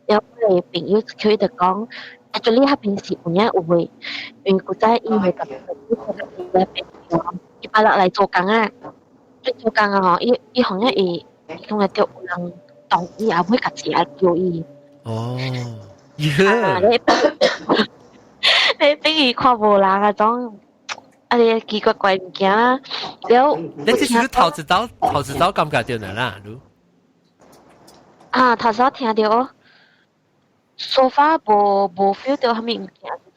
了我的朋友佢就講，actually 彼邊是有影有的，因為古早伊會共伊朋友，伊擺落來做工啊，伊做工啊吼，伊伊好像會伊講會著有人動伊後尾家己來叫伊。哦，啊，你比如看無人啊種。啊！你奇怪怪物件啦，了。你這是頭一道感覺著啦，你？啊，頭先聽著哦，so far 無 feel 到啥物物件，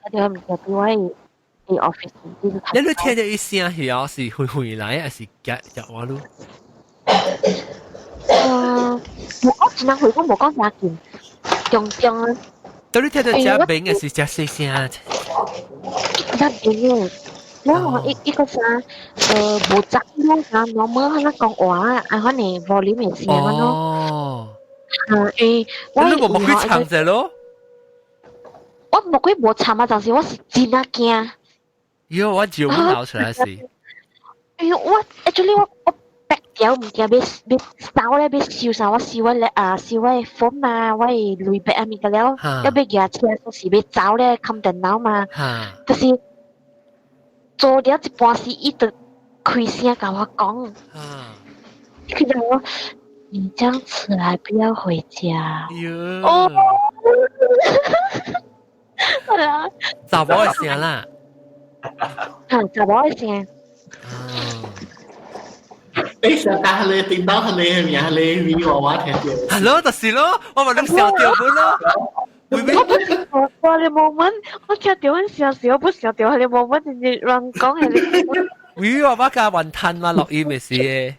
聽到啥物件對我的 office。你聽著伊聲是哦，是遠遠來，還是夾夾我你？無講真人會講無講誠近，中中啊。到你聽著誠明還是誠細聲？誠明的。了我一一個啥，無雜咯，啥 normal 彼講話啊，啊，可能 volume 的聲咯。啊，因為我你無無去唱者咯？我無鬼無唱啊，但是我是真啊驚。喲，我照本鬧出來是。哎喲，我 actually 我白條物件欲欲收咧，欲收啥？我收我咧啊，收我的 phone 啊，我的鐳筆啊物個了，要欲舉車，說是欲走咧，冚電腦嘛。就是做了一半時，伊就開聲共我講，佢就講：你這樣遲來不要回家。哦，係啊。查某的聲啦。嚇，查某的聲。你上架係你電腦係你係咪係你咪我話聽到？係咯，就是咯，我咪你笑掉本咯。我不是我我的 moment，我聽到阮笑時，我不笑到彼個 moment，就是人講的。喂，我把加雲吞嘛，落雨咪是的。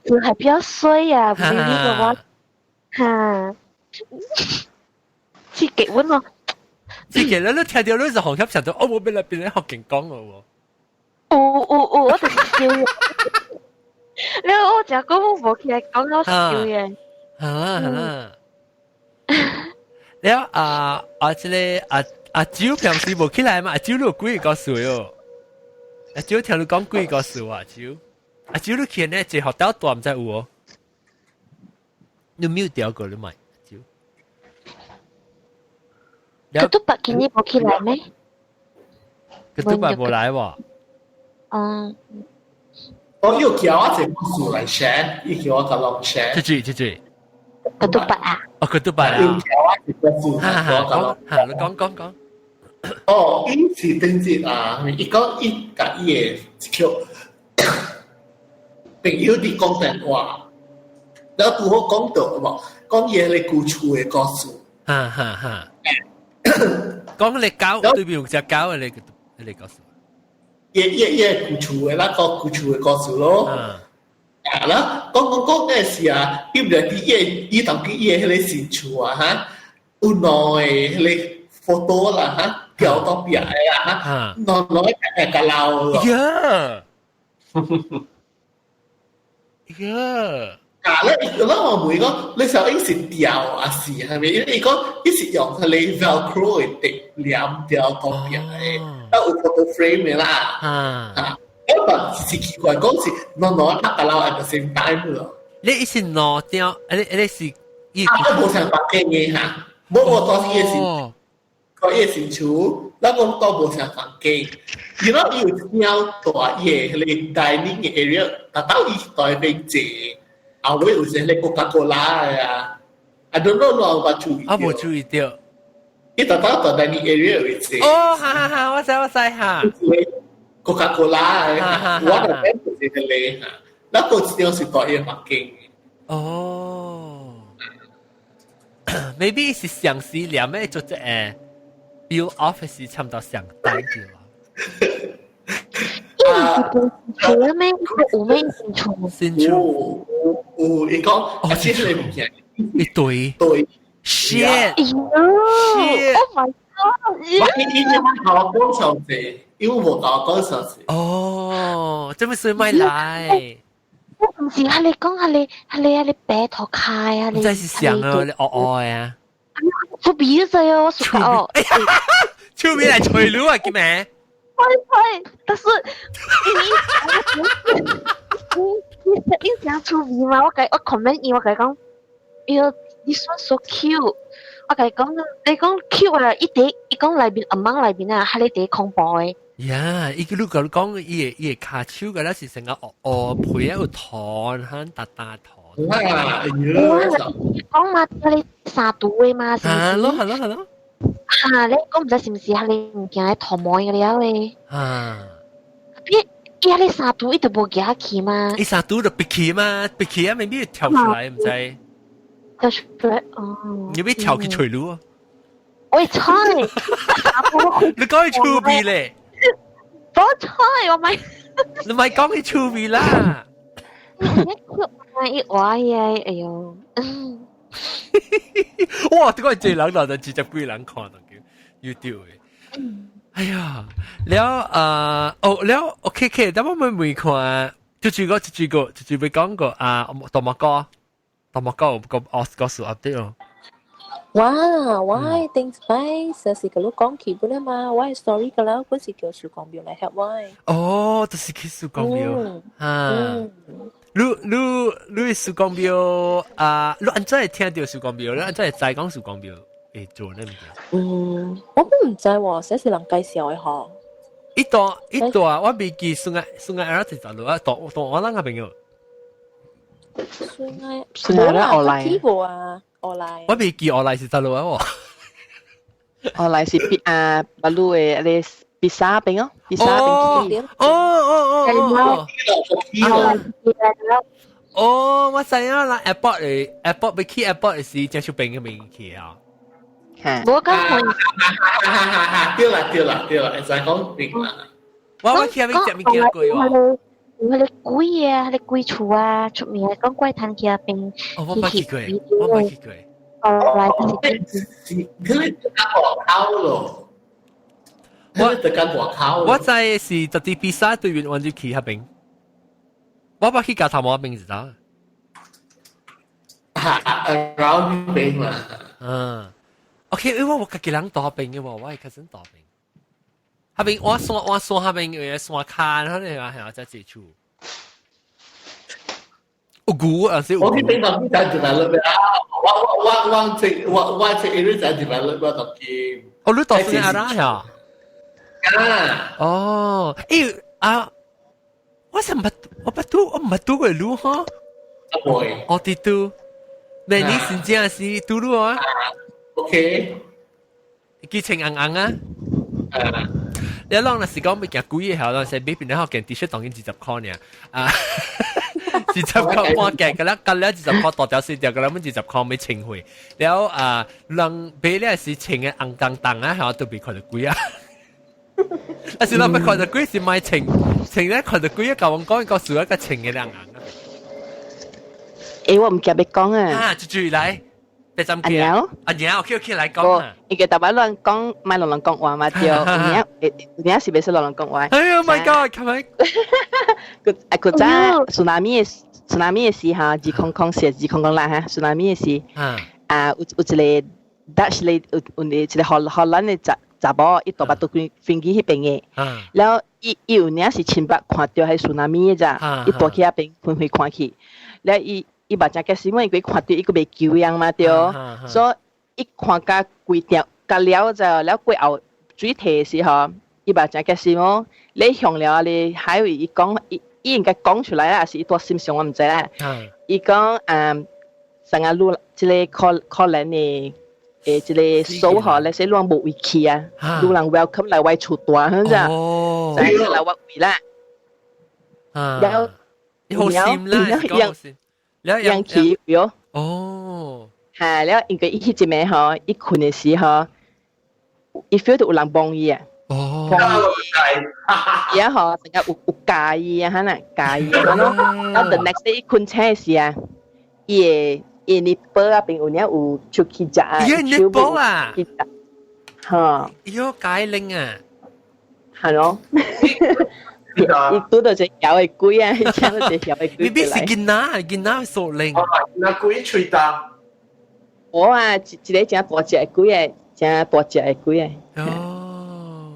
就係比較衰啊，唔係呢個我嚇，刺激阮咯。刺激你你聽到你就紅吸想到，哦，我俾你變你學勁講咯喎。有有有，我就是笑。你我食講我無起來講我笑嘅。好啦好啦。了啊啊！這個阿阿蕉平時無起來嘛？阿蕉你有幾個故事喲？阿蕉聽你講幾個故事啊？阿蕉，阿蕉你去呢？一學到大毋知有哦？你 mute 掉過你咪阿蕉。佢都白今日無起來咩？佢都白無來喎。嗯。我要叫我一個故事來 share，伊叫我甲攏 share。這句這句。佢都白啊！哦，佢都白啊！要叫我一個故事，我甲攏。嚇，你講講講。哦，伊是頂節啊，伊講伊共伊的叫朋友佇講電話，然後拄好講到無，講伊彼個舊厝的故事。哈哈哈！講你狗對面有隻狗的你個故事。伊伊伊舊厝的那個舊厝的故事咯。啊啦，講講講嘅時啊，伊唔係啲伊伊當佢伊迄个新厝啊哈，有兩个彼个 photo 啦哈，掉到壁的啦哈，兩兩個會較老咯。呀，呀！啊！咧，我我問講，你想伊是掉啊是係咪？因為伊講伊是用彼个 Velcro 的滴黏掉到壁的，啊有 photo frame 的啦。啊，我話是奇怪，講是兩兩拍較老 at the same time 咯。你伊是兩張，你是伊啊，無相房間的哈，無我當時是，個伊是厝，咱講都無相房間。然後伊有一張大伊的彼个 dining area，達到伊台邊坐。後尾有一个 Coca-Cola 的啊，I don't know 我有冇注意。我無注意到。伊達到大 dining area 位置。哦，哈哈哈，我知我知哈。 Coca-Cola 的，我那邊就是彼个哈，那個一張是大伊房間。哦，maybe 是上時連咩做這個 build off 是差唔多上單嘅啦。啊，厝咩？有咩新厝？新厝有有，伊講啊，這個物件一堆對，shit！哎呦，Oh my god！我伊伊就同我講上濟，因為無同我講上濟。哦，這麼算咪來？我唔是，係你講係你係你係你白頭開啊！你真是想啊，你惡惡啊！我鼻子啊，我熟哦。出面嚟吹爐啊，叫咩？喂喂，但是你你你講出味嘛？我共我 comment 伊，我共伊講，喲，你算 so cute。我共伊講，你講 cute 啊！伊第伊講內面阿媽內面啊，係你第恐怖的。呀，伊個你講講伊個跤手個，那是成個哦哦皮啊有糖，很大大糖。哇！哎呦，講嘛，你三度的嘛，是唔是？係咯係咯係咯。嚇！你講唔知是唔是係你物件的塗膜個了咧？啊！伊伊係你三度，伊就無行去嘛？伊三度就閉起嘛，閉起啊，未必跳出來，唔知。跳出來哦。你欲跳去吹爐啊？我菜！你講佢趣味咧？冇菜，我咪。你咪講佢趣味啦。你話嘢，哎呦！哇！這個這人就直接幾人看到叫 YouTube 的。哎呀，了啊哦了，OK OK，等我們問看，就這個就這個就這講過啊，大馬哥，大馬哥個個個數 update 咯。哇！我頂擺實是個你講起本啊嘛，我 story 個啦，嗰時叫曙光廟來 help 我。哦，就是去曙光廟啊。你你你曙光廟啊？你按怎會聽著曙光廟？你按怎會知講曙光廟會做呢物件？嗯，我都唔知喎，這是人介紹的嗬。一段一段，我未記孫愛孫愛兒子就落啊，當當我啷個朋友？孫愛孫愛咧，我來。無啊，我來。我未記我來是咋落啊？我來是比啊，巴魯的咧比薩邊哦，比薩邊。哦哦哦哦。哦，我知影啦，airport 的 airport 欲去 airport 是正出邊嘅面去啊。無講哈哈哈！對啦對啦對啦，會使講明啦。我去遐邊食物件過喎。有彼个鬼啊，彼个鬼厝啊，出名講怪談去遐邊。哦，我捌去過，我捌去過。哦，來是是，彼個佇外口咯。我佇間外口。我知是特啲比賽隊員揾住去遐邊。我捌去加頭毛邊是咋？哈，around 邊嘛。嗯。OK，因為我家己人蹛邊嘅喎，我係 cousin 蹛邊。遐邊我山我山遐邊有個山跤，可能係係在這處。有牛啊，是我去邊度在 develop 啊！我我我我這我我這 area 在 develop 我當見。哦，你到是阿拉呀？啊！哦，誒啊！我是毋捌，我捌拄，我毋捌拄過路哈。會。我佇拄，咩你真正是拄路啊？OK。記清硬硬啊！你啷若是講欲行貴嘅時候，咱是買邊咧件 T 恤當緊20箍爾啊，20箍半件，個了隔了20箍大條細條，個了阮20箍欲清貨。了啊，人買了是穿嘅紅當當啊，嚇都袂看著貴啊。啊是咱欲看著貴是買穿，穿咧看著貴啊，共阮講個數一個穿嘅兩紅啊。欸，我毋記得講啊。啊，就注來，別針阿娘，阿娘，OK OK，來講啊。伊個逐擺亂講，莫亂亂講話嘛對。有影，有影是袂使亂亂講話。哎呀，My God，係咪？佢啊，佢早 tsunami 的時哈，2004、2006哈，tsunami 的時，啊，有一個 Dutch 咧，有一個荷蘭的查某，伊蹛肚飛飛機彼邊的，了伊有影是親捌看著彼 tsunami 的咋，伊蹛去遐邊分開看去，了伊嘛誠激心，因為看著伊閣袂救人嘛對，所以伊看甲規條甲了就了過後水退的時候，伊嘛誠激心哦，你向了你海位，伊講伊應該講出來啦，是伊蹛心上我毋知啦。伊講啥個路這個可可能的這個數號，那些攏無位去啊，有人 welcome 來我厝蹛，係咪？哦，來我位啦。然後好心啦，樣樣去喲。哦，嚇，了因為伊彼一暝吼，伊睏的時候，伊 feel 到有人幫伊啊。哦，伊啊吼，成個有介意啊，哈呐，介意啊，咯。然後 the next day 伊睏醒的時啊，伊會伊 nipple 啊邊有影有出去食啊，伊 nipple 啊，嚇，喲解鈴啊，係咯。伊拄到一個枵的鬼啊，伊請到一個枵的鬼。未必是囡仔，囡仔數靈。那鬼喙大。我啊，一個誠大隻的鬼啊，誠大隻的鬼啊。哦，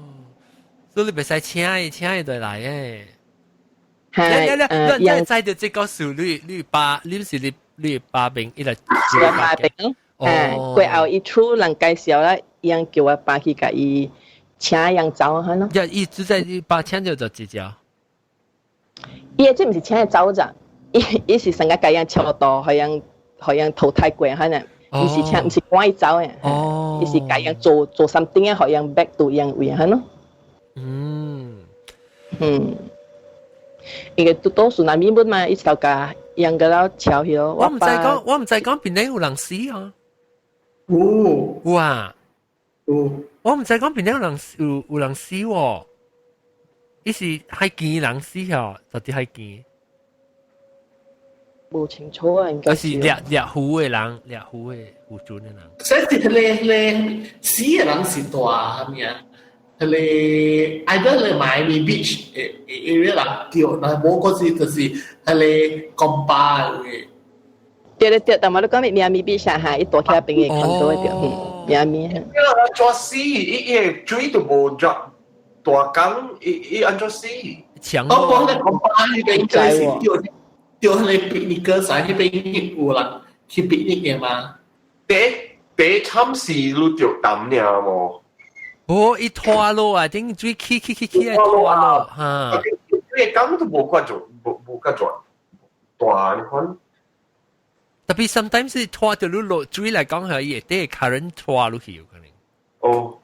所以你袂使請伊，請伊就來誒。係，你你知道這個事，你爸，你是你爸邊伊來。我爸邊，哦，過後伊厝人介紹啦，伊人叫我爸去共伊請人走哈咯。一伊只在伊爸請就就直接。伊這毋是請伊走咋？伊是成個共人超度，予人予人淘汰過哈呢。毋是請，毋是趕伊走的。哦。伊是共人做做 something 啊，予人 back to 人位哈咯。因為多數難免本嘛，伊頭家人個了超去咯。我毋知講，我毋知講檳城有人死啊。有。有啊。有。我毋知講檳城有人死喎。伊是海墘人死哦，到底海墘。無清楚啊，應該是獵獵魚的人，獵魚的有船的人。所以是彼個彼個死的人是大啥物啊？彼個 either 咧 Miami Beach 的 area 人著，但無嗰時就是彼個公巴的。對對對，但我你講 Miami Beach 哈，伊蹛起來邊個 condo 對，Miami。因為安怎死？伊水都無入大江，伊安怎死？強我講咧公巴彼邊就是著著彼個 picnic 啥，彼邊有人去 picnic 的嘛？第慘是你著淡爾無？無，伊拖落啊，頂水起起起起來拖落，哈。水江都無夠做，無夠做大，你看。特別 sometimes 是拖到你落水來講，係伊會帶 current 拖落去有可能。哦，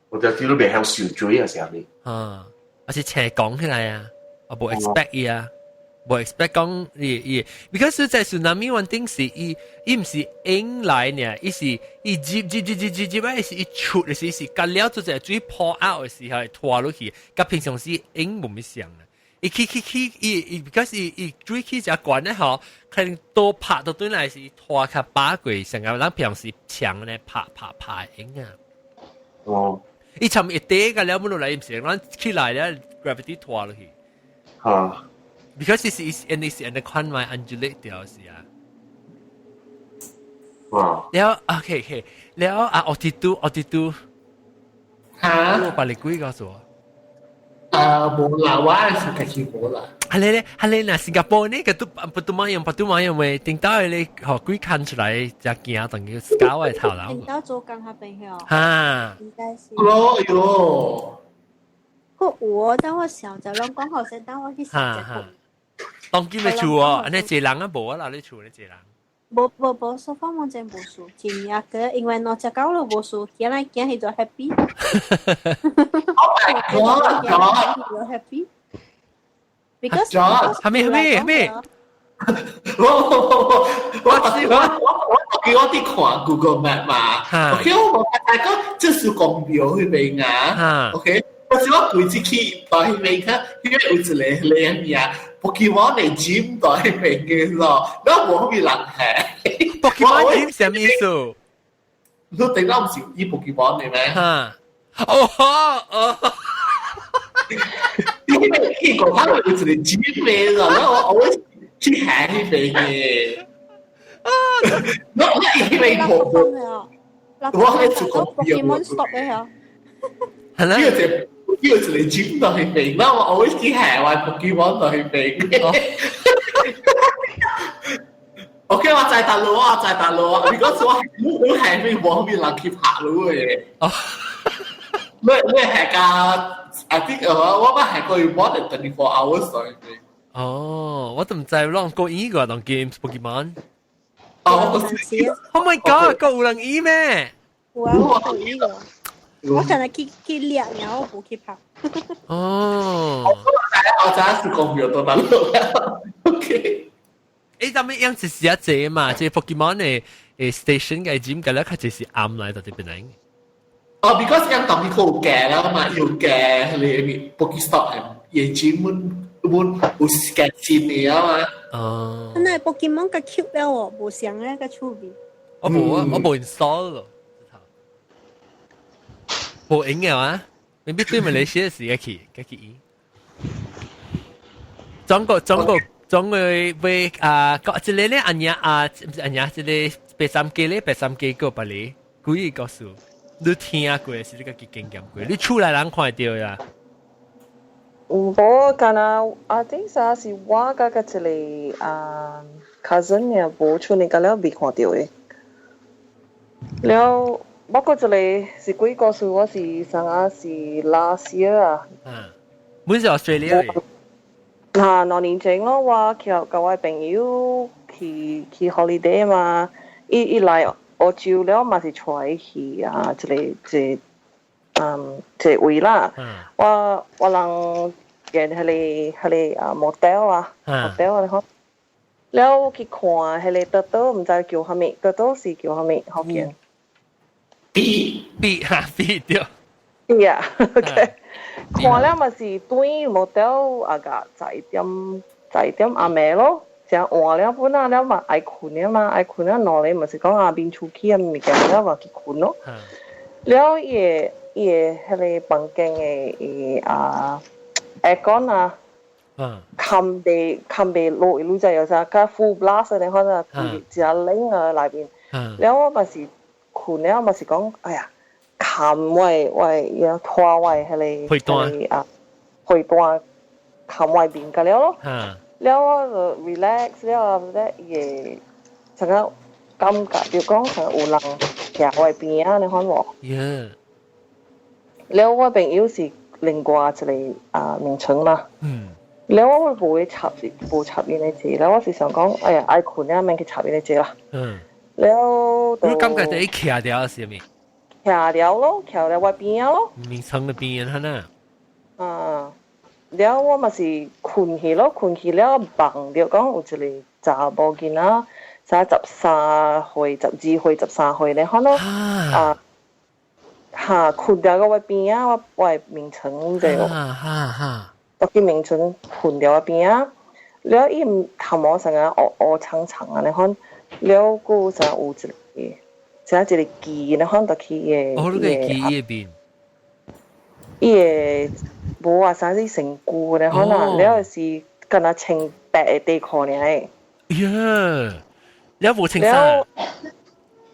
我就知你袂曉受水啊，啥物？啊，而是斜講起來啊，我無 expect 伊啊，無 expect 講伊伊，because 在 tsunami one thing 是伊毋是湧來呢，伊是伊入入入入入入來，是伊出的時是隔了就在水 pour out 的時候會拖落去，佮平常時湧無物相啊。伊起起起，伊伊 because 伊伊水起只懸咧吼，可能多拍到轉來是拖較把過，成個咱平常時牆咧拍拍拍湧啊。哦。伊沉一跌個了，冇落來，毋是咱起來了，gravity 拖落去。嚇。 Because 是是是按呢款嘛，undulate 掉是啊。哇！了 OK OK，了啊，奧迪都奧迪都，嚇！我把你鬼告訴我。啊，無啦，我是家己無啦。係咧，係咧，嗱，新加坡呢個都不都買用，不都買用咪，頂到你學鬼看出來，就驚等於搞嘅頭腦。頂到做工那邊曉。嚇！應該是。哦喲。個有哦，當我小就攏講好聲，當我去新加坡。當今嘅厝哦，呢濟人啊無啊啦，你厝呢濟人。無無無，說法網真無輸，真正個，因為兩隻狗都無輸，今日今日就 happy。 Oh my god！就 happy。Because 係咩係咩係咩？我我我我我我叫我佇看 Google Map 嘛，OK，我無大講這是公廟彼邊啊，OK，我是我規次去到彼邊看，因為有一個靚名，Pokemon 的 gym 到彼邊嘅咯，然後無彼人行。 Pokemon gym 啥物意思？你頂到毋是伊 Pokemon 的咩？哈，哦哦。因為去過他有一個 gym 的咯，然後我去行彼邊嘅。我伊邊婆婆，我喺做 Pokemon stop 嘅嚇。係啦。呢個就呢個一個 gym 到彼邊，然後我 always 去行我 Pokemon 到彼邊。OK，我知道路，我知道路。如果我我行邊無邊人去拍路嘅。哦。你行甲，I think 我捌行過 more than 24 hours 到彼邊。哦，我都毋知，攏過伊個當 games Pokemon。哦，我是。 Oh my god！個有人伊咩？有啊，我有伊個。我淨係去掠，然後無去拍。哦。我知是講表多大路。OK。誒，咱們樣子是一隻嘛，這 Pokemon 的 station 嘅 gym 嘅咧，較就是暗來到這邊嚟。哦，because 樣當佢有加啦嘛，有加你 Pokestop 係也 gym 滿滿有加新的啊嘛。哦。那 Pokemon 較 cute 了哦，無像咧較趣味。我無啊，我無 install 咯。無用嘅嘛，未必對馬來西亞時去，去。中國中國。總會會啊，個這個咧阿娘啊，毋是阿娘，這個白三雞咧，白三雞個別個幾個故事，你聽過是你家己經驗過？你厝內人看著呀？無，敢若阿頂啥是我佮一個啊 cousin 爾無出來，甲了未看著的。了，我閣一個是幾個事，我是啥啊是 last year 啊。嗯，本是 Australia 的。嗱，2年前咯，我去佮我朋友去 holiday 嘛，伊來澳洲了嘛是帶伊去啊，一個位啦。我人見彼個啊 motel 啊，motel 啊，你看。了我去看彼個倒倒，毋知叫啥物，倒倒是叫啥物福建 B B 哈 B 對。 B 啊，OK。看了嘛是對 motel 啊個11點暗暝咯，成換了本啊了嘛愛睏了嘛，愛睏了兩个嘛是講啊面出去啊物件了嘛去睏咯。了伊個彼個房間的伊啊 aircon 啊，冚袂落，你知有啥？較 full blast 你看啊，誠冷啊內面。了我嘛是睏了嘛是講，哎呀，冚我要拖我彼個被單啊，被單冚我面個了咯。了我就 relax 了，咧伊會成個感覺就講成有人徛我邊仔，你看無？了我朋友是另外一個啊眠床嘛。了我無去插無插𪜶的坐，了我是想講，哎呀，愛睏了免去插𪜶的坐啦。了你感覺就伊徛掉是啥物？徛了咯，徛了我邊仔咯。眠床的邊仔哈呐。啊，了我嘛是睏去咯，睏去了夢著講有一個查某囡仔，才13歲、12歲、13歲咧，可能啊，哈，睏佇我邊仔，我的眠床這個。哈哈哈。我去眠床睏佇我邊仔，了伊頭毛成個烏烏長長啊，你看，了閣啥有一個，啥一個記，你看就去伊個。哦，你個記伊邊。伊個無啊，啥是身軀咧，可能了是敢若穿白的底褲爾。呀，了無穿衫。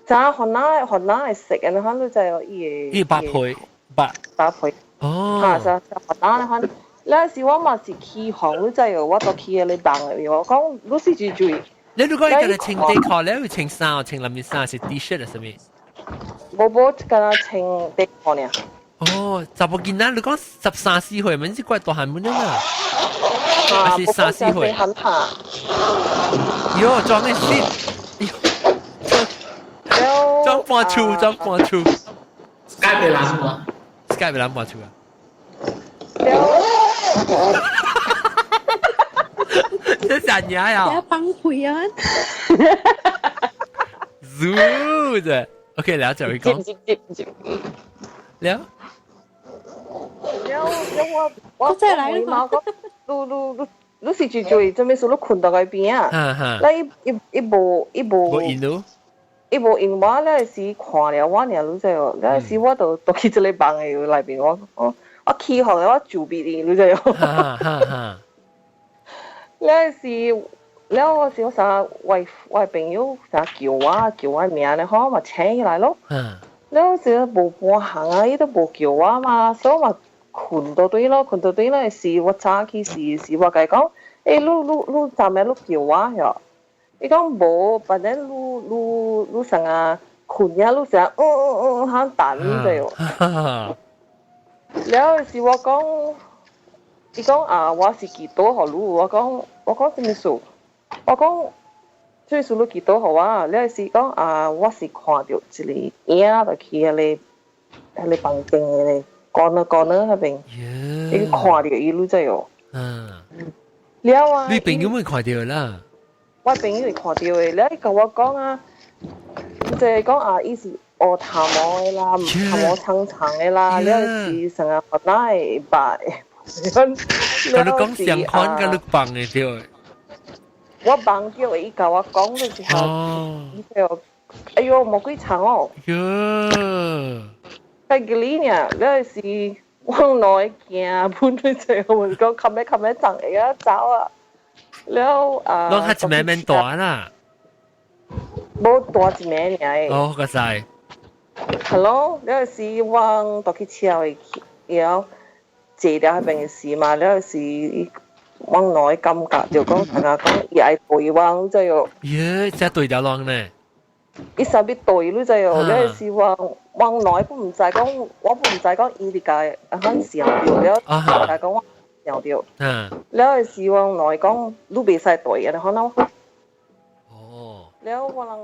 啥？番仔會色的，你看你知哦，伊個。伊白皮白。白皮。哦。哈，啥啥番仔你看，了時我嘛是起哄，你知哦，我都去彼個夢入面，我講你是注意。你如果伊敢若穿底褲，你會穿衫，穿啥物衫是 T 恤啊？啥物？無無，敢若穿底褲爾。哦，查某囡仔，你講十三四歲，免是怪大漢本啊？還是三四歲？喲，裝的死！裝搬厝，裝搬厝。 Skype 的人嘛？Skype 的人搬厝啊？了。這啥嘢呀？崩潰啊！ Zoo 的，OK，了就會講。接接接。了。了，我再來我媽講，你你你你是住住，做咩事你困到嗰邊啊？你伊伊無伊無無應咯，伊無應我咧是看了我爾，你知無？咧是我就倒去這個房的內面，我我我起予我就避伊，你知無？咧是了我是我啥我我朋友啥叫我叫我名咧，好嘛請起來咯。了時無半項啊，伊都無叫我嘛，所以我嘛困到對咯，困到對咧是我早起時時我共伊講，欸，你你你昨暝你叫我喲？伊講無，反正你你你啥啊困呀，你成嗯嗯嗯響等你知無？了時我講，伊講啊，我是祈禱予你，我講我講啥物事？我講最數你祈禱予我，了是講啊，我是看到一個影就去彼個彼個房間的 corner corner 彼邊，伊看到伊你知無？嗯。了啊！你朋友會看到啦？我朋友會看到的，了伊共我講啊，就係講啊，伊是烏頭毛的啦，頭毛長長的啦，了是成個哪會白？佮你講相款，佮你放的對。我夢到伊共我講的時候，伊就哎喲，魔鬼長哦！喲，喺吉里呢，了是我內驚，本來就我講較尾較尾長會啊走啊，了啊，攏較一暝免大啦，無大一暝爾。哦，個知。係咯，了是我倒去車去，然後坐了彼邊時嘛，了是我內感覺就講，大家講伊愛對我，知無？耶，這對條路呢？伊啥物對你知無？了是我我內不毋知講，我不毋知講伊佇共啊很想著了，共講我想著。了是我內講，你袂使對按呢款咯。哦。了我人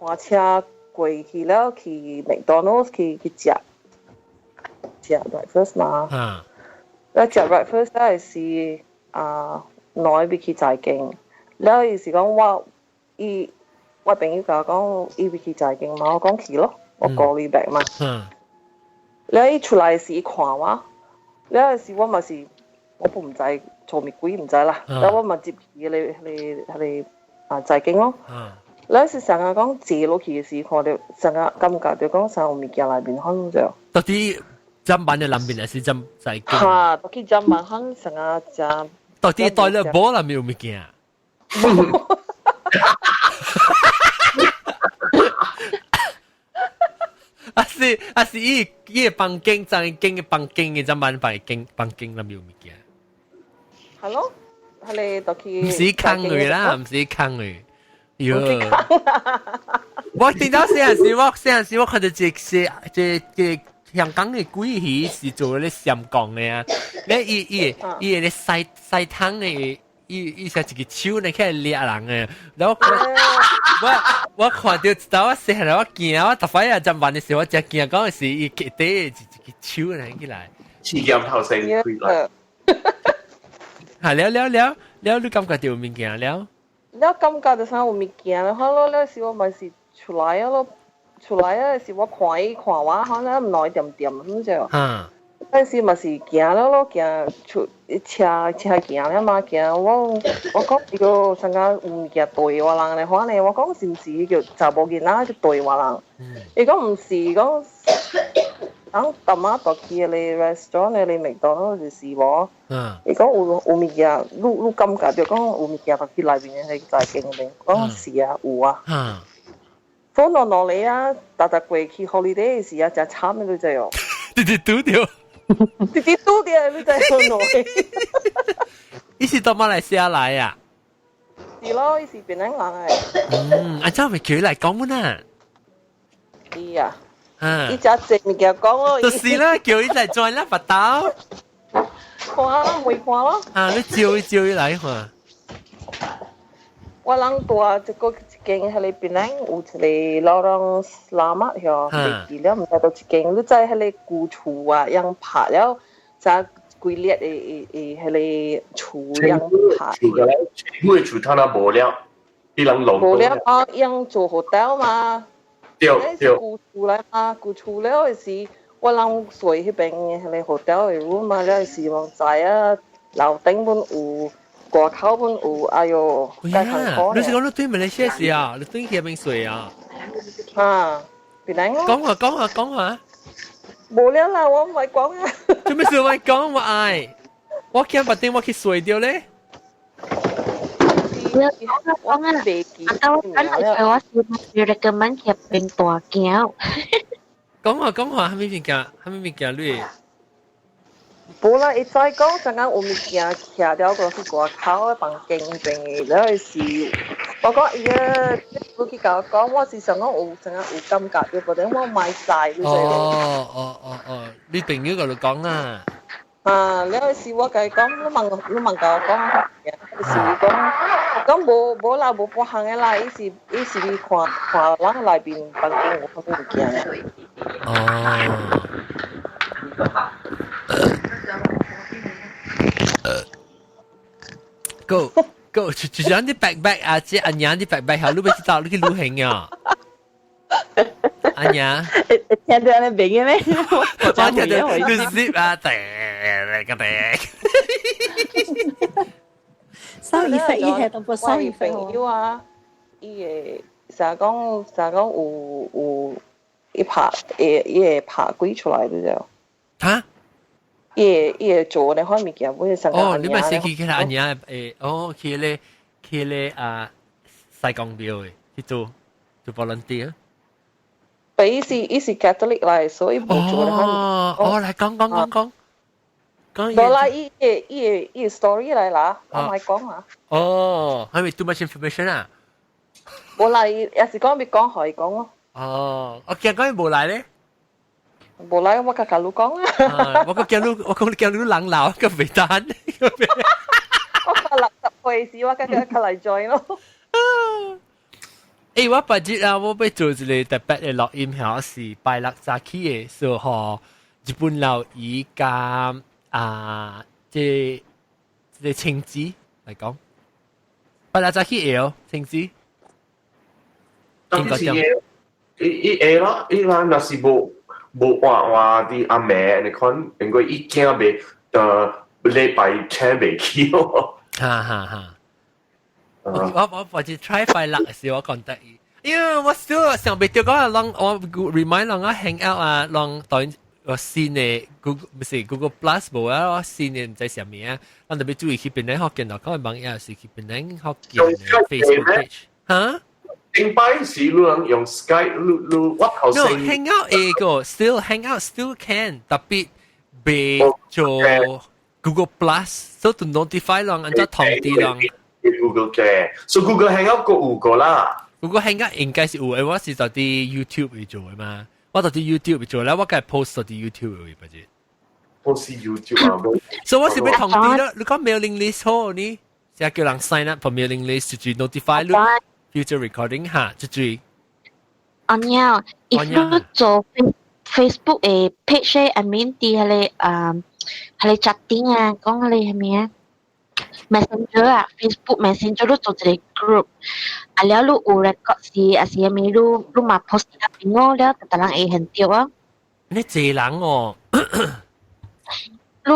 駛車過去了，去麥當勞去去食食 breakfast 嘛。了食 breakfast 了是啊，內欲去財經，了伊是講我伊我朋友共我講伊欲去財經嘛，我講去咯，我顧你白嘛。了伊出來時伊看我，了時我嘛是我不毋知做物鬼毋知啦，了我嘛入去彼個彼個彼個啊財經咯。了是啥個講坐落去的時，看著啥個感覺就講啥有物件內面可能就。到底砧板的內面還是砧財經？哈，到去砧板可啥個食。到底袋了無內面有物件？啊是啊是，伊伊個房間，怎間的房間的砧板房間房間內面有物件？係咯，係你到去。毋是空的啦，毋是空的。喲！我聽到細漢時，我細漢時我看到這這這這香港的鬼魚是做咧閃光的啊！咧伊伊伊咧洗洗湯的，伊伊像一個手呢起來掠人的。然後我我看到一道我細漢我驚，我逐擺啊砧板的時候我真驚，講是伊底一一個手呢起來。刺劍頭先開來。係了了了了，你感覺到有物件了？了感覺就啥有物件了，好咯，了時我嘛是出來啊咯，出來啊時我看伊看我，好像毋來點點咁就。那時嘛是行了咯，行出車車行了嘛，行我我講伊個參加有物件對我人咧，反正我講是毋是叫查某囡仔去對我人？伊講毋是，講人淡仔落去個 restaurant 個麥當勞就是無。伊講有有物件，你你感覺著講有物件落去內面的個財經面，講是啊，有啊。所以落落嚟啊，逐逐過去 holiday 時啊，誠慘的你知哦。直直拄著。直直拄著，你知落來。伊是到馬來西亞來啊？是咯，伊是檳城人來。嗯，啊，怎會叫伊來講阮啊？伊啊。伊誠濟物件講咯。就是啦，叫伊來轉啦，拔刀。看啊，會看咯。啊，你招伊招伊來看。我人住這個一間，彼个檳城有一個 Lorong Selamat 遐，袂記了，毋知佗一間。你知彼个舊厝啊，用拍了，才規列的的彼個厝用拍。厝個全部的厝他那無了，彼人弄。無了啊，用做 hotel 嘛。對對。舊厝來嘛，舊厝了的時，我人睡彼邊彼个 hotel 的 room 嘛，了是望知啊，樓頂本有，外口本有，哎喲，介艱苦。你是講你對馬來西亞時啊？你對彼邊睡啊？啊，別人講啊講啊講啊！無了啦，我唔係講啊。做咩事我講我愛？我驚白頂我去睡掉咧。我講啊，啊，我講嚟我是 recommend 去變大鏡。講話講話，蝦米物件？蝦米物件你？無啦，伊再講，陣間有物件徛了個去外口的房間邊的，了是，我講伊個，你去共我講，我是想講有陣間有感覺，無等我買晒，你知無？哦哦哦哦，你朋友共你講啊？啊，了是我共伊講，你問共我講，是講，講無無啦，無半項的啦，伊是伊是去看看人內邊房間有啥物物件。哦。Go go，就就像啲白白啊，即阿娘啲白白，好，你欲知道你去旅行啊？阿娘，聽到你明嘅咩？我聽到你 zip 啊，叮個叮。 sound effect 伊係都無 sound effect 朋友啊，伊會成日講成日講有有伊拍會伊會拍鬼出來的就。嚇？伊會伊會做那款物件，不是上哦，你咪先去去阿娘誒，哦，去咧去咧啊西貢廟的去做做 volunteer。但伊是伊是 Catholic 來，所以無做那款。哦，哦，來講講講講。講。無啦，伊會伊會伊 story 來啦，我莫講啊。哦，係咪 too much information 啊？無啦，伊也是講欲講，予伊講咯。哦，我驚講伊無來咧。無來，我較共你講啊。我講驚你，我講驚你人老個袂單。我較60歲時，我較較較來 join 咯。欸，我別日啊，我欲做一个特別的錄音，遐是拜六早起的，所以吼日本老姨佮啊，這這个青子來講，拜六早起會哦，青子。當時伊伊會咯，伊人若是無無換換佇暗暝，你看，因為伊驚袂，禮拜請袂起咯。哈哈哈。我我或者 try 拜六的時，我講得意，因為我 still 想袂著講人，我 remind 人啊 hang out 啊，人當然我新的 Google 毋是 Google Plus 無啊，我新的毋知啥物啊，咱特別注意去邊咧福建就講網頁是去邊咧福建的 Facebook page 哈？頂擺是你人用 Skype，你你我頭先。No hang out 會個 still hang out still can，特別袂做 Google Plus，所以 to notify 人按怎通知人。 Google 嘅，所以 Google Hangout 閣有個啦。 Google Hangout 應該是有的，我是佇 YouTube 去做的嘛。我佇 YouTube 做咧，我該 post 佇 YouTube 位，不是。 post YouTube 啊，所以我是欲通知咯。你講 mailing list 好呢？即叫人 sign up for mailing list，就是 notify 你 future recording 哈，就是。阿娘，if 你做 Facebook 的 page，I mean 佇彼个啊，彼個 chatting 啊，講彼個啥物啊？Messenger 啊，Facebook Messenger 你做一個 group，啊了你有 record 是啊是啥物你你嘛 post 入邊哦，了逐人會現著啊。你濟人哦。你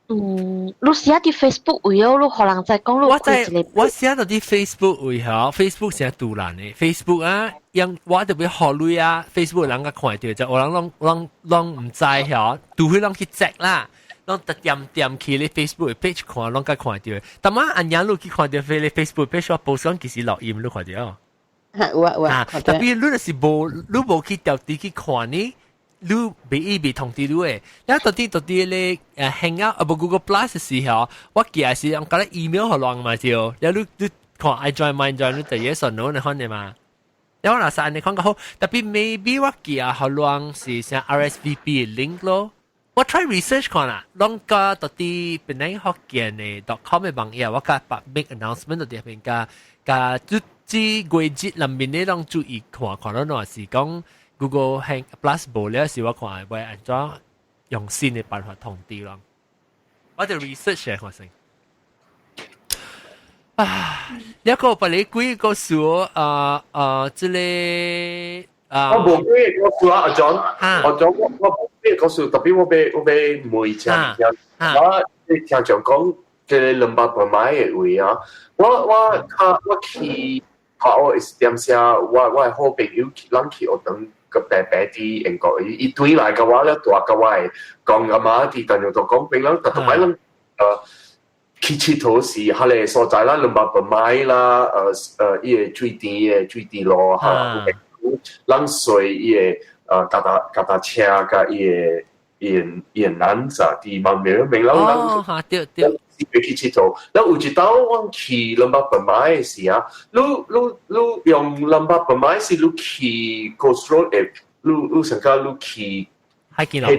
嗯，你寫佇 Facebook 位哦，你予人知講你我在我寫到佇 Facebook 位吼，Facebook 成獨難的 Facebook 啊，因我特別學類啊，Facebook 人較看著，就有人攏攏攏毋知吼，除非攏去 check 啦。攏特點點去你 Facebook page 看，攏較看著。但嘛阿娘你去看著你 Facebook page 我 post 講其實錄音你看著。有啊有啊，特別你若是無你無去調啲去看呢，你袂伊袂通知你的。了到底到底咧誒 Hangout 啊無 Google Plus 時候，我記得是用共 email 予人嘛對，了你你看愛 join 嘛 join 你就 yes or no 你看的嘛。了我若是按呢看較好，特別 maybe 我記啊，予人是啥 RSVP 的 link 咯。我 try research 看啦，攏共到底檳城福建的 .com 的網頁，我共 make announcement 到底邊共共這這月節內面的攏注意看看到若是講 Google Hang Plus 無了時，我看會按怎用新的辦法通知咯。我就 research 看先。啊，你個別你幾個數啊啊，這個啊，我無幾個數啊，阿 John，阿 John 我我無幾咩故事？特別我欲問一下，我聽講講這個 Lembah Permai 的位啊，我去我是點寫，我的好朋友咱去學堂個白白佇英國，伊伊轉來共我了，大共我的講阿媽佇淡江都講，平人特特擺咱去𨑨迌是彼个所在啦，Lembah Permai 啦，伊个水池的水池路哈，咱隨伊个腳踏車佮伊个男子佇網面明咱哦，哈對對，去𨑨迌，了有一道我去 Lembah Permai 的時啊，你用 Lembah Permai 是你去 Coast Road 的，你上個你去海見咯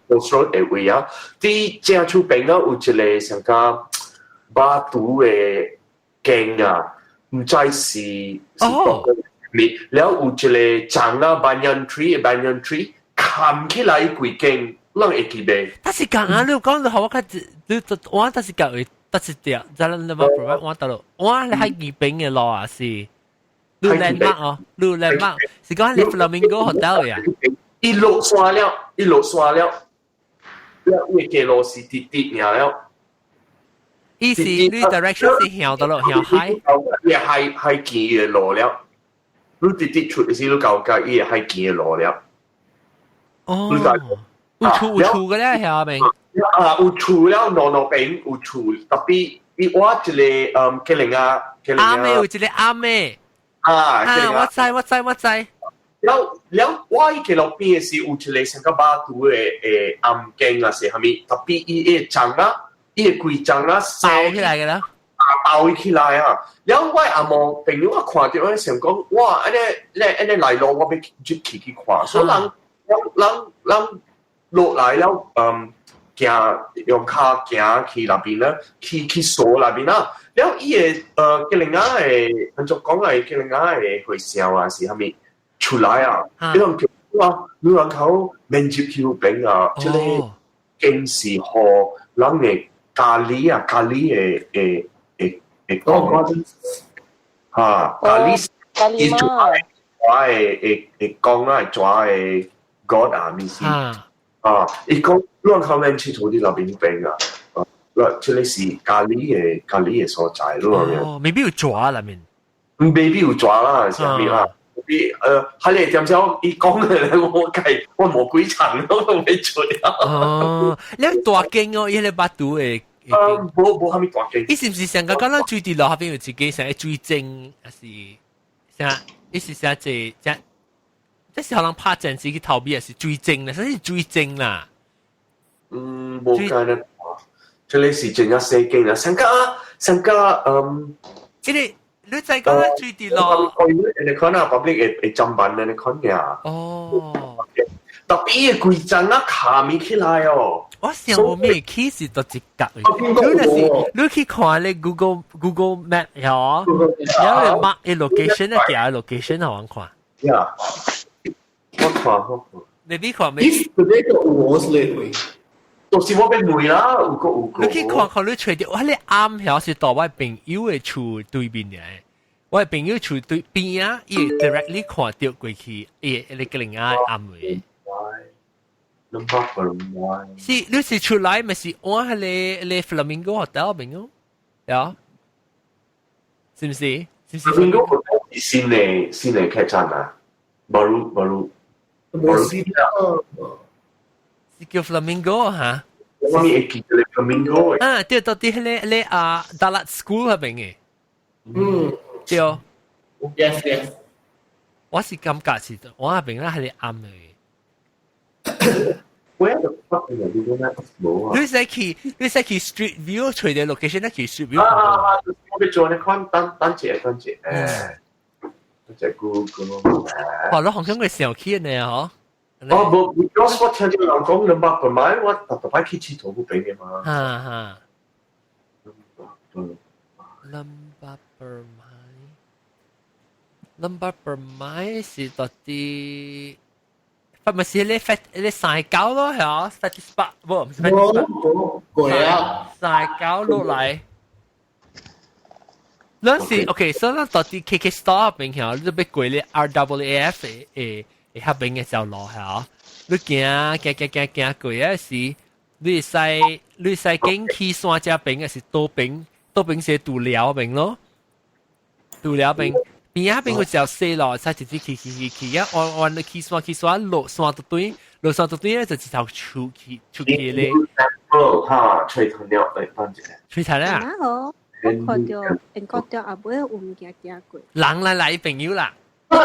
，Coast Road 的位啊，佇正厝邊啊有一個上個 batu 的間啊，毋知是是了有一個長啊 banyan tree banyan tree 冚起來規間，咱會記袂？但是講啊，你講你好我較你我但是講會，但是對，在咱你冇我得咯，我你喺二邊嘅路啊是，你 landmark 哦，你 landmark 是講你 Flamingo Hotel 呀？伊落山了，伊落山了，了伊個路是直直爾了。伊是你 direction 是向倒落向海？伊海海墘的路了，你直直出時你到甲伊個海墘的路了。哦，有厝有厝嘅咧，下面。啊，有厝了，路路邊有厝，特別伊我一個吉林啊，阿妹有一個阿妹。啊，啊，我知我知我知。了了，我伊個路邊的是有一個像個 batu 的暗間啊，是啥物？特別伊個長啊。伊個規張啊，包起來嘅啦，啊包起來啊！了我阿嬷朋友我看著我想講，哇！按呢咧按呢來路，我欲入去去看，所以人人人人落來了，行用跤行去那邊啦，去鎖那邊啦。了伊個吉林仔的，按怎講啊？吉林仔的和尚啊，是啥物出來啊？伊人叫哇，你人口免入去邊啊？這個間是予人的。咖喱啊，咖喱的的的的講，哈，咖喱咖喱嘛，我的會會講啊，抓的 God 啊，物是啊，伊講亂口免𨑨迌佇那邊邊啊，啊，這個是咖喱的所在咯。哦，未必有蛇內面，未必有蛇啦，是啥物啦？伊彼個點鐘伊講的，我計我無幾層都未出啊。哦，你大間哦，伊個 batu 的。無無啥物大間。伊是毋是上個講咱水池路下邊有一間啥水井，還是啥？伊是啥這這？這是予人拍戰時去逃避，還是水井咧？啥是水井啦？嗯，無間咧，這個是真正細間啦，上個上個這個你知講咱水池路？你看啊，public 會會砧板你看呀。哦。特別伊個規層啊，卡咪起來哦。我想無咩去是佗一角。你若是你去看咧 Google Map 嗬，然後你 mark 伊 location 咧，行 location 予我看。呀，我看我看。你邊看未？伊是呢個有咧位。就是我欲問啦，有個有個。你去看看你揣著，我咧暗曉是佇我朋友的厝對面嘅。我朋友厝對邊啊，伊會 directly 看著過去，伊會個另外暗位。 Lembah Permai。是你是出來咪是往彼個 Flamingo Hotel 邊哦？呀？是毋是？是毋是？Flamingo Hotel 是新的客棧啊？Baru baru。無是啊。是叫 Flamingo 哈？我咪會記得 Flamingo。啊，對，到佇彼個啊，Dalat School 彼邊的。對。 Yes。我是感覺是，我那邊咧係暗的。 Where the fuck is Google Maps 無啊？你使去 Street View 揣著 location 咧去 Street View。啊啊啊！我欲做你看，等等者等者，等者 Google。哇！你好像會想起呢，嗬？哦，無，because 我聽著人講 Lembah Permai，我特特擺去𨑨迌嗰邊嘅嘛。哈哈。Lembah Permai，Lembah Permai 是到底？咪是你發你山溝咯，係啊，發 spot，無，毋是發 spot，過啊，山溝落來。咱是 OK，所以咱到底 KK Store 邊曉，你欲過咧 RAAF 的的遐邊的條路係啊，你行行行行行過啊時，你會使經去山這邊，還是倒邊？倒邊是渡寮邊咯，渡寮邊邊仔邊有條細路，使直接去去去去啊，彎彎你去山去山落山就對，落山就對咧就一頭出去出去咧。哦，哈，吹頭鳥來放一下。吹頭咧啊？好，我看到英國到後尾有物件行過。人來來朋友啦。啊！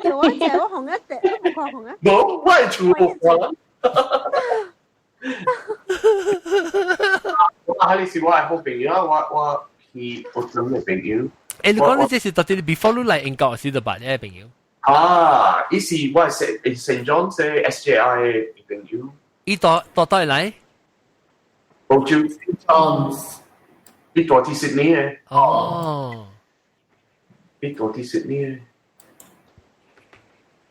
我只我紅一隻，都冇看紅一。冇，我係厝無啦。我係你是我係好朋友，我去我真嘅朋友。誒，你講你這是到底 before 你來英國時就捌呢個朋友？啊，伊是我係聖 John 是 SJI 嘅朋友。伊到到倒來？澳洲 John's，伊住佇悉尼嘅。哦。伊住佇悉尼嘅。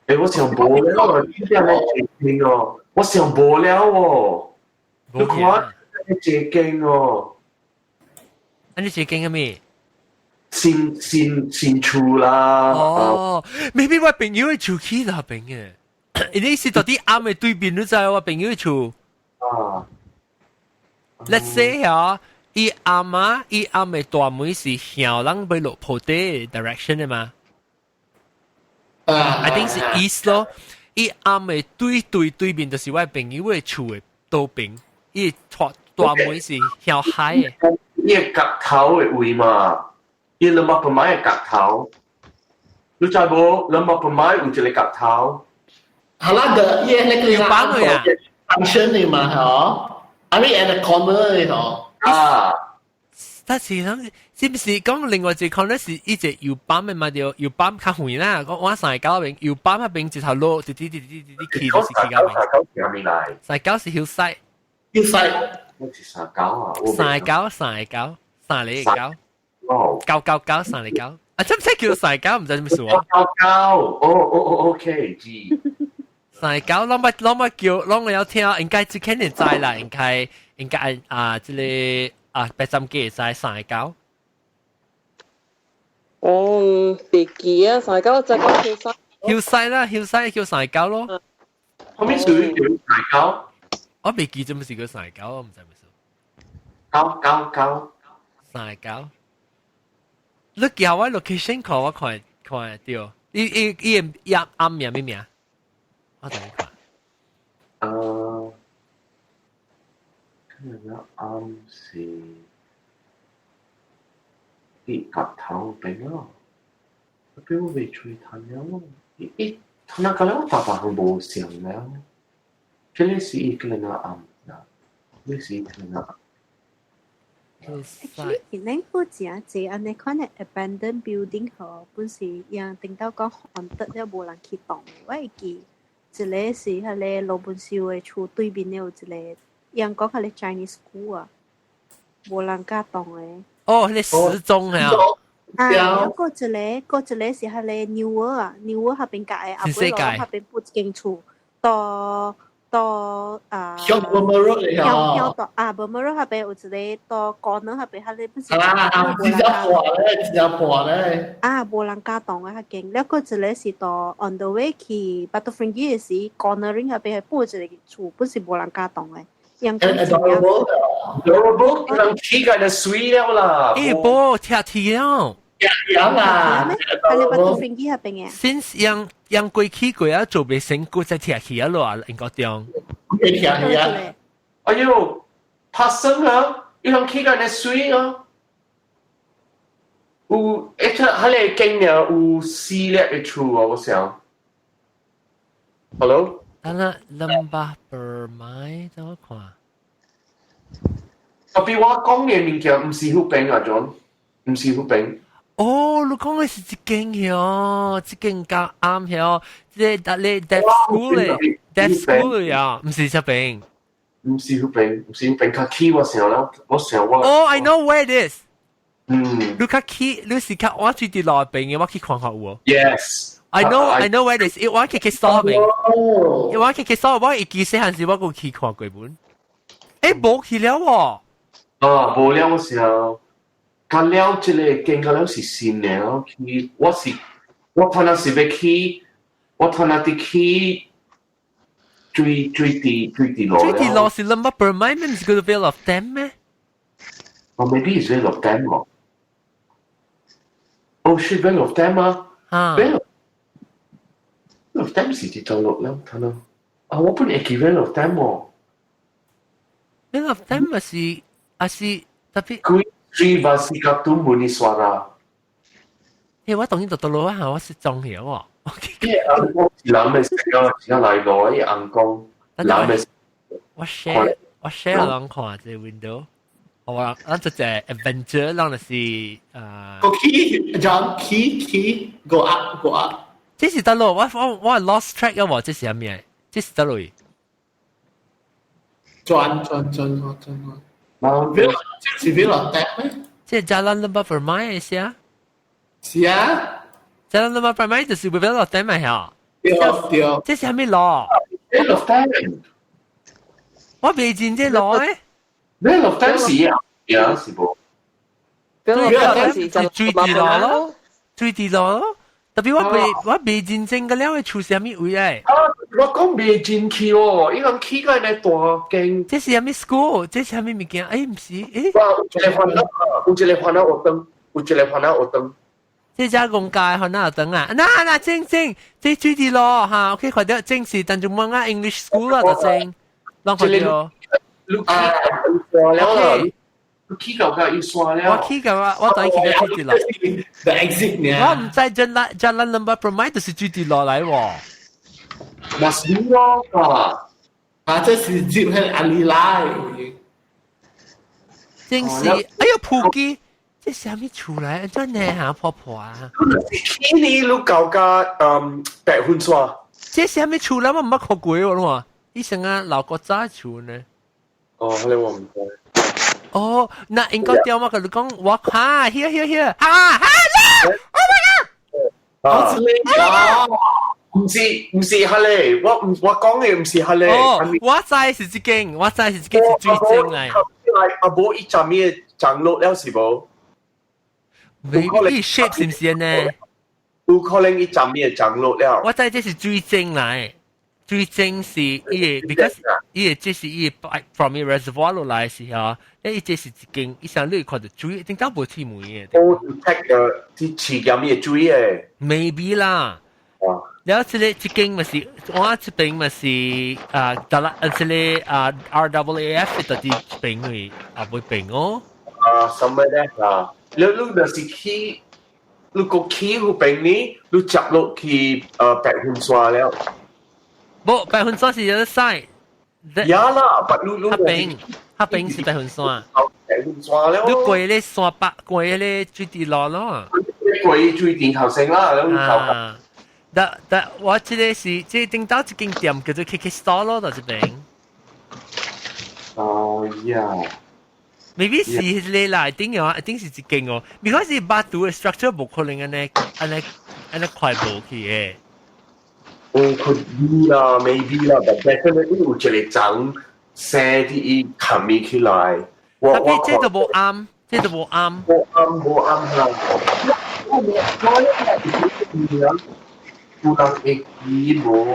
誒，我想無了，你點咧這間哦？我想無了哦。你看，這間哦。啊，你這間個咩？新新新厝啦。哦，maybe 我朋友的厝起那邊嘅，你是到底啱嘅對面，你知我朋友的厝。啊。 Let's say 啊，伊阿媽伊阿嘅大門是向人欲落坡底 direction 的嘛？啊，I think 是 east 咯。伊暗嘅對對對面就是我朋友的厝的倒邊，伊大大門是向海的。伊個角頭的位嘛，伊 Lembah Permai 的角頭，你知無？Lembah Permai 有一個角頭。好啦，個伊那個有幫佢啊，function 的嘛，嗬，I mean at the corner 的嗬。啊。但是人是不是講另外一個 corner 是一隻油泵的嘛？對，油泵較遠啦。講我三九邊油泵那邊一條路，直直直直直直去就是去到邊。三九是咪來？三九是 hillside。 hillside。我是三九啊。三九三九三里九。哦。九九九三里九。啊，真唔識叫三九，唔知咩事喎。九九，哦哦哦，OK，知。三九，攏捌攏捌叫，攏我有聽，應該這肯定知啦，應該應該啊，這個。啊，八針機會使三九。哦，別記啊，三九就講曉西。曉西啦，曉西叫三九咯。後面屬於叫三九。我未記做乜事叫三九，我唔知咩事。九九九。三九。你叫我 location 看，我看看對。伊伊伊伊暗名咩名？我等你看。今日啱是啲角頭邊咯，俾我未吹彈了，伊伊他那個了，大把無想了，這個是一個人啱啦，這是一個人啱。 Actually，咱好誠濟按呢款的 abandoned building 吼，本是樣頂到講 haunted 了無人去動的。我會記一個是彼個羅文秀的厝對面的有一個，樣講彼個 Chinese school 啊，無人敢動的。哦，彼個時鐘啊。啊，了閣一個，閣一個是彼個 New 啊，New 彼邊隔的，後尾落彼邊搬一間厝，到到啊，向 Burma Road 嚟向到啊，Burma Road 彼邊有一個到 corner 彼邊，彼個本是啊，新加坡咧，新加坡咧。啊，無人敢動的彼間，了閣一個是到 on the way 去 Batu Ferringhi 的時，cornering 彼邊係搬一個厝，本是無人敢動的。樣講 adorable adorable，人起個就水了啦。欸，無拆去了。有啦。係你 Batu Ferringhi 彼邊嘅。 Since 樣樣過去過啊，做袂成功再拆去啊咯，英國中。會拆去啊！哎呦，拍生啊！伊人起個就水啊！有，一出彼個間了有四粒的厝啊，我想。Hello。等下，Lembah Permai，等我看。特別我講嘅物件毋是彼邊啊，John，毋是彼邊。哦，你講嘅是這間喲，這間較啱喲，這個你 deaf school 咧，deaf school 呀，毋是這邊。毋是彼邊，毋是彼邊較起我想啦，我想我。哦，I know where it is。嗯。你較起，你是較我住佇內邊嘅，我去看看有無。 Yes。 I know where it is。我去去掃邊。我去去掃，我會記細漢時我閣去看過本。欸，無去了喎。啊，無了我想。甲了這個間甲了是新的咯，去我是我可能是欲去，我可能佇去水水滴水滴落。水滴落是 Lembah Permai 咩？唔是叫做 Vale of Temp 咩？哦，maybe is Vale of Temp 喎。哦，是 Vale of Temp 啊。啊。 Vale of Temp 是佇倒落了，睇到。啊，我本會記 Vale of Temp 喎。 Vale of Temp 咪是啊是特別。 Kuil Sri Vasikatu Muniswara。嘿，我當然就到落啊，我是裝起喎。阿公是男嘅時候，時間來攞，阿公男嘅。我 share 人看這 window。好啊，咱就隻 adventure，咱就是啊。個 key John key key go up go up。這是得咯，我 lost track 啊！喎，這是啥物？這是得咯。轉轉轉轉轉。轉。這是 Vale of Temp 咩？這 Jalan Lembah Permai 是啊？是啊。 Jalan Lembah Permai 就是 Vale of Temp 咪嚇？對對。這是啥物路？Vale of Temp。我未見這路誒。 Vale of Temp 是啊，啊是無？ Vale of Temp 是水地路咯，水地路咯。特別我未認真個了，會出啥物位誒？啊！我講未進去喎，伊人起個呢大間。這是啥物 school？這是啥物物件？哎，毋是，誒。哇！有一個番仔，有一個番仔學堂，有一個番仔學堂。這只公家番仔學堂啊！嗱嗱，正正，這水地路哈，OK，看到正是 Tanjung Bungah English School 啦，就正，攏看到。你起到了啦，你起到個伊山了。我起到啊，我等起到水地路。 The exit 呢？我毋知 Jalan Lembah Permai 就是水地路來喎。嘛是咯，啊！啊，這是接喺阿里拉。正是，哎呦，普基，這啥物厝來？真呢嚇婆婆啊！起呢，你到甲白雲山。這啥物厝來？我毋捌看過喎，你話，伊成啊老國早厝呢。哦，呢我毋知。哦，那應該掉我跟你講，我哈，here here here，哈哈啦！Oh my god！我知你講。毋是彼个，我講的毋是彼个。哦，我知是這間，我知是這間是水晶來。阿無伊前面長落了是無？ Maybe shape 是毋是呢？有可能伊前面長落了。我知這是水晶來，水晶是伊個，because 伊個這是伊個 from 伊 reservoir 落來時候，伊這是一間，伊上你看到水，頂到無天門的。我 check 個啲池入面水的。 Maybe 啦。了後這個這間咪是，我這邊咪是啊，得啦，這個啊 RAAF 就佇這邊位啊，會邊哦。啊，什麼咧啊？你就是去，你個去嗰邊呢？你接落去白雲山了。無，白雲山是有得曬。呀啦，白你黑邊黑邊是白雲山。白雲山了。你過咧山北，過咧水地路咯。過水田頭先啦，你頭。但但我這個是這頂到一間店叫做 KK Store 咯，就這邊。哦呀。 Maybe 是你啦，一定哦，一定是一間哦。because 是 batu 的 structure 無可能按呢按呢按呢快無去的。哦，could be 啦，maybe 啦，but definitely 有一個層生佇伊冚伊起來。特別這都無啱，這都無啱。無啱無啱啦。我我有人會記無？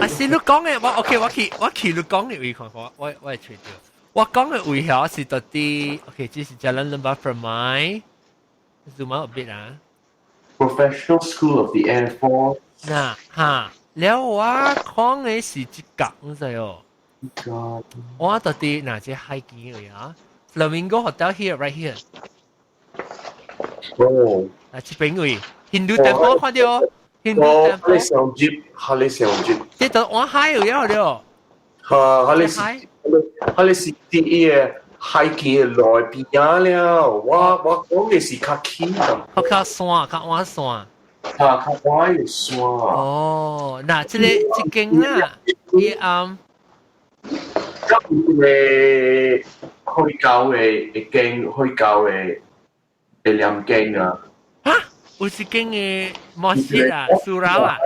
啊是你講的，我 OK，我去你講的位看看，我會揣著。我講的位遐是到底 OK，這是 Jalan Lembah Permai。Zoom out a bit 啊。 Professional School of the Air Force。嗱哈，了我講的是這個，你知哦？我到底哪隻海景位啊？Flamingo Hotel here, right here。哦。啊，這邊位，Hindu Temple 看到。哦，哈你上接，哈你上接。這就往海有了了。哈，哈你是，哈你是佇伊個海景的內邊仔了。我講的是較起的。較山，較倚山。哈，較倚的山。哦，嗱，這個這間啦，伊暗。咁有一個開教的一間開教的的念經啊。哈？有一間的 mosque 啊，surau 啊。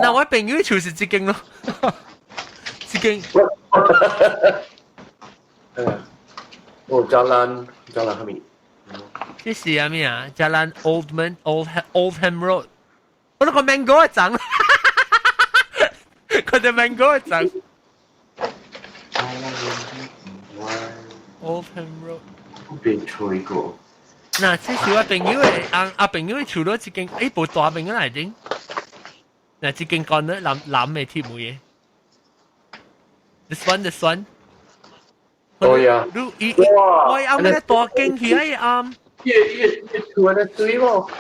那我朋友就是這間咯，這間。哦，Jalan Jalan 啥物？這是啥物啊？Jalan Oldman Oldham Road。我那個 mango 長。看到 mango 就 Oldham Road。被吹過。嗱，這是我朋友的阿阿朋友的厝咯，一間無大朋友來頂。嗱，這間講咧藍藍的鐵門嘅。This one, this one。哦呀！你伊我啱咧大間去哎啱。伊伊伊厝咧水喎。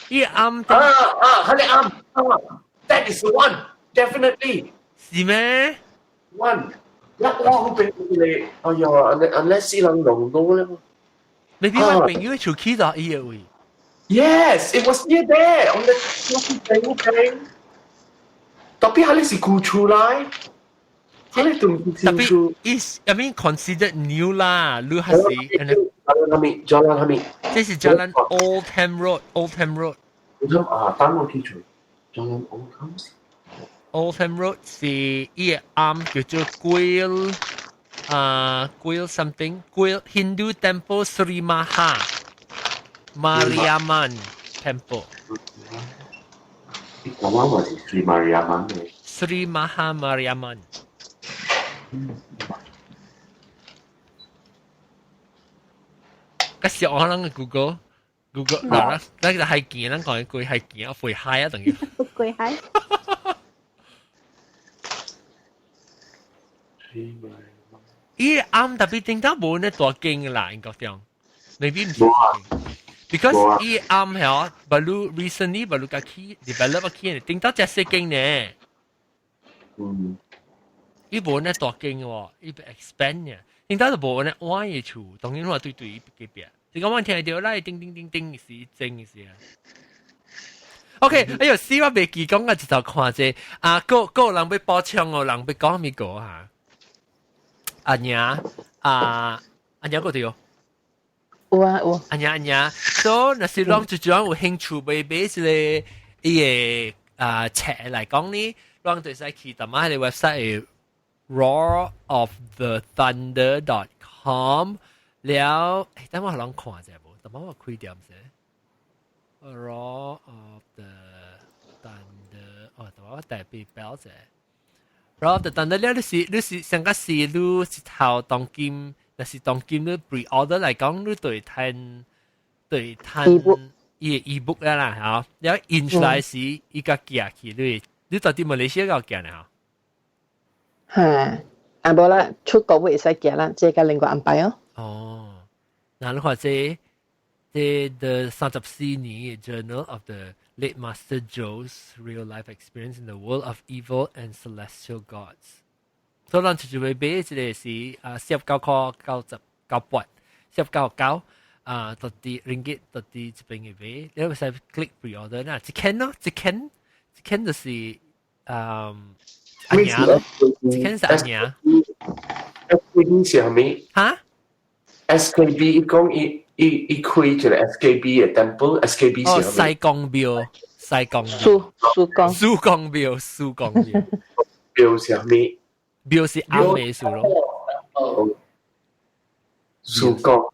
伊啱。啊啊，係你啱啊！That is the one, definitely。是咩？One。一我好俾你，哎呀，unless 人弄到咧。 Maybe 我朋友厝起到伊個位。 Yes, it was near there on the 嗰邊。特別係你是舊厝來，係你仲特別 is I mean considered new 啦，你還是 Jalan 係咪？Jalan 係咪？這是 Jalan Oldham Road，Oldham Road。 Oldham 啊，等我記住，Jalan Oldham。 Oldham Road 是伊個啱叫做 Kuil 啊 Kuil something Kuil Hindu Temple Sri Maha Mariamman Temple。你講話是 Sri Mariamman 嘅。 Sri Maha Mariamman。嗰時我可能 Google Google 嗱，那個係見，咱講句係見啊，肥蟹啊，等於。肥蟹。伊啱特別頂到無呢大間啦，應該講，maybe 唔是，because 伊啱係baru recently baru 個起 develop 起，頂到只細間呢。嗯。伊無呢大間喎，伊被 expand 呢，頂到就無呢彎嘅厝，當然話對對隔壁。你講我聽到啦，叮叮叮叮是真是啊。OK，哎喲，死我未記講啊，一頭看者啊，個個人欲補充哦，人欲講物個嚇。阿娘啊，阿娘個對哦。有啊有。阿娘阿娘，所以若是攏就種有興趣買買這個伊個啊冊來講呢，攏就使去淡仔彼個 website roarofthethunder.com 了，等我攏看者無，等我開點先。Roar of the Thunder，哦，等我特別標者。Roar of the Thunder 了，你是你是上個是你一頭當今，若是當今你 pre-order 來講，你對趁對趁伊個 ebook 啦啦，嚇，了印出來時，伊個寄去你，你到底馬來西亞有寄呢？嚇，啊無啦，出國會使寄啦，這個另外安排哦。哦，那你看這這 the 34年 Journal of the late Master Joe's real life experience in the world of evil and celestial gods。所以咱就會買這個是啊49塊99八，49九啊，到底 ringgit 到底這邊嘅買，你會使 click pre-order 啦，一間咯，一間一間就是嗯阿娘咯，一間是阿娘。 SKB 是啥物？哈？SKB 伊講伊伊伊開一個 SKB 嘅 temple，SKB 哦，是啥物？西貢廟，西貢蘇蘇貢蘇貢廟，蘇貢廟，廟是啥物？廟是暗嘅數咯。蘇貢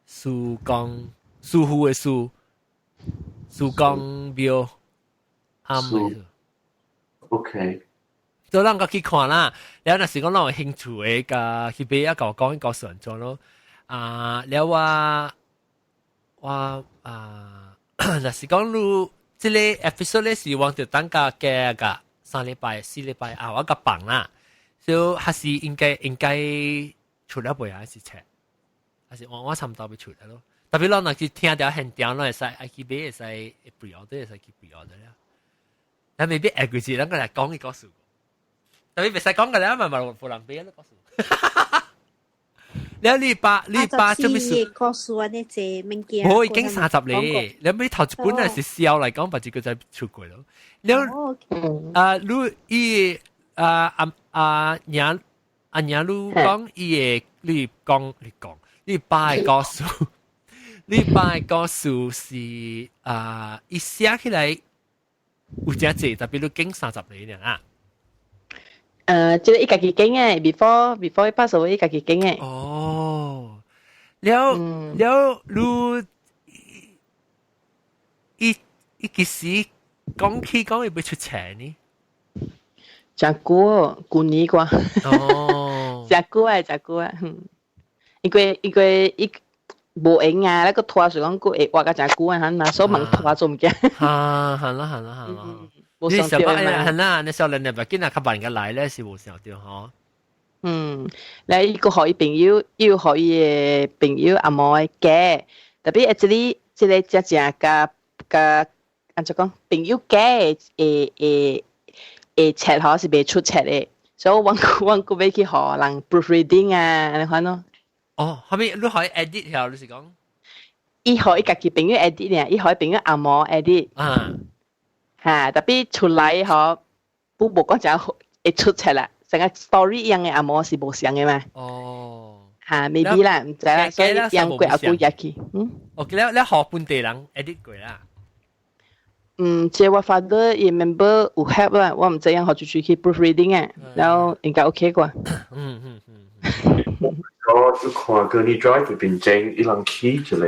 蘇貢，師傅嘅蘇，蘇貢廟，暗嘅數。 OK。所以咱個去看啦，了若是講咱有興趣的，共去買啊，共我講一個選擇咯。啊，了我我啊，若是講你這個 episode 咧是往就等價加個3禮拜、4禮拜啊，我個放啦，所以還是應該應該出了未啊？還是冊？還是我我差唔多欲出來咯。特別咱若是聽著現場，咱會使愛去買，會使 pre-order，會使去 pre-order 了。咱未必下個月咱個來講一個事。特別袂使講個啦，嘛嘛無人買咯，故事。了你爸你爸做咩事？故事安呢這物件。我已經30年，你尾頭一本係是笑來講，別一個再出過咯。了啊，你伊啊阿阿娘阿娘你講伊個，你講你講，你爸的故事，你爸的故事是啊，伊寫起來有誠濟，特別你經30年啊。這個伊家己經的，before before 伊 pass away 伊家己經的。哦，了了，你伊伊幾時講起講伊欲出冊呢？誠久，舊年啩。哦。誠久啊，誠久啊。因為無閒啊，那個拖是講閣會活甲誠久啊，嘛，所以猛拖做物件。啊，係啦係啦係啦。無想著嘛。係啦，你少年你別緊啊，較慢個來咧是無想著吼。嗯，來伊閣予伊朋友，伊有予伊的朋友阿毛的假，特別這個正正佮佮按怎講，朋友假的會會冊吼是袂出冊的，所以阮閣欲去予人 proofreading 啊，按呢款咯。哦，後面你可以 edit 條，你是講？伊予伊家己朋友 edit 呢，伊予伊朋友阿毛 edit。哈，特別出來吼，不無講誠會出冊啦。成個 story 一樣的阿毛是無相的嘛。哦。哈，maybe 啦，毋知啦，所以樣過阿久入去。嗯。哦，你予本地人 edit 過啦。嗯，這我 father 伊 member 有 help 啦，我毋知影予出去 proofreading 啊，然後應該 OK 啩。嗯嗯嗯。我就看 Gurney Drive 邊前，伊人起一個，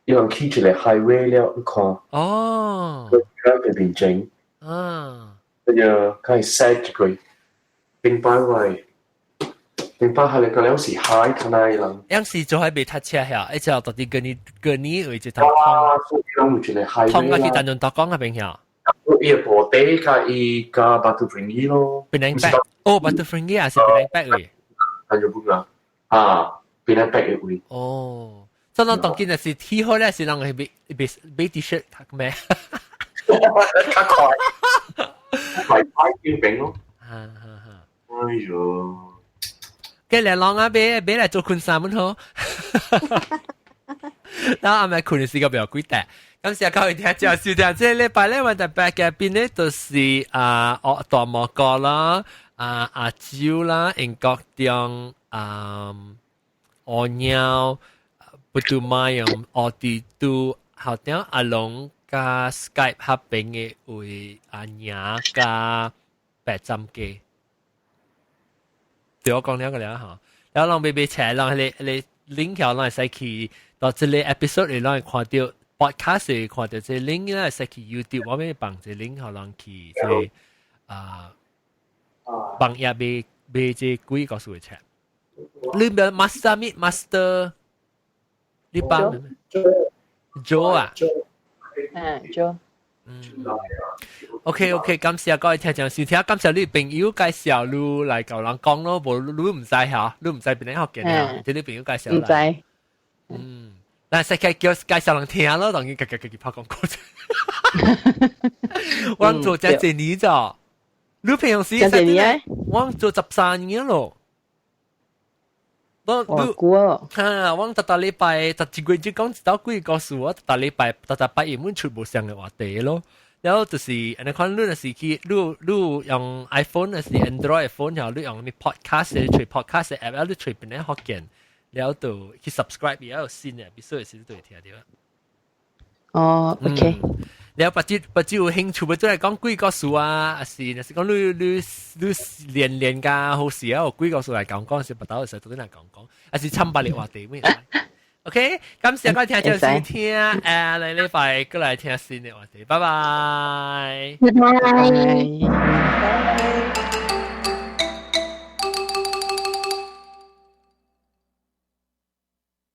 伊人起一個 highway 了，你看。哦。 Gurney Drive 邊前。哎呀，佢係 sad 一個。頂擺位，頂擺係你個兩時海看那人。樣時做喺未塞車遐，一直到底跟你跟你為一頭通，通啊去丹絨大江嗰邊遐。伊個部地佮伊佮 Batu Ferringhi 咯。 Penang Back，哦，Batu Ferringhi 也是 Penang Back 位。丹絨本啊，啊，Penang Back 的位。哦，這種當今是天好咧，是人去買買買 T-shirt 咩？較快，快快叫餅咯。哈哈哈。哎喲，嘅兩人啊，買買來做困衫們好。然後阿咪困嘅時間比較幾大。感謝各位聽眾收聽，這禮拜咧，我特別嘅邊咧就是啊，哦大魔哥啦，啊阿蕉啦，英國中啊，烏鳥，不拄馬用奧迪都，後點阿龍佮 Skype 合邊嘅位阿娘佮白針機。對我講兩個了吼，然後人買買冊，人彼個彼個 link 條，人會使去到這個 episode 裡，人會看著 podcast 會看著這 link 咧，會使去 YouTube，我欲放這 link 予人去這啊，網頁買買這鬼故事的冊。你咪 master 咪 master，你幫 Joe 啊？嗯，Joe。嗯，OK OK，感謝各位聽眾收聽，感謝你朋友介紹你來共人講咯，無你毋知嚇，你毋知邊個學見啊？這你朋友介紹毋知。嗯，但係叫介紹人聽咯，當然家家家己拍廣告。我做這幾年咋？你平時這年？我做13年咯。我久哦。哈，我逐逐禮拜，逐一個月就講一道幾個故事，我逐逐禮拜，逐逐拜日滿出無相的話題咯。然後就是，按呢款你若是去，你用 iPhone 還是 Android phone，然後你用咩 podcast 揣 podcast app，你揣邊個福建，然後就去 subscribe，然後新的，必須是對聽著。哦，OK。然後別只別只有興趣，欲做來講鬼故事啊，還是若是講你連連㗎好事啊，有鬼故事來講講，是別兜時都來講講，還是參百的話題咩？OK，感謝各位聽眾收聽，來禮拜過來聽新的話題，拜拜。拜拜。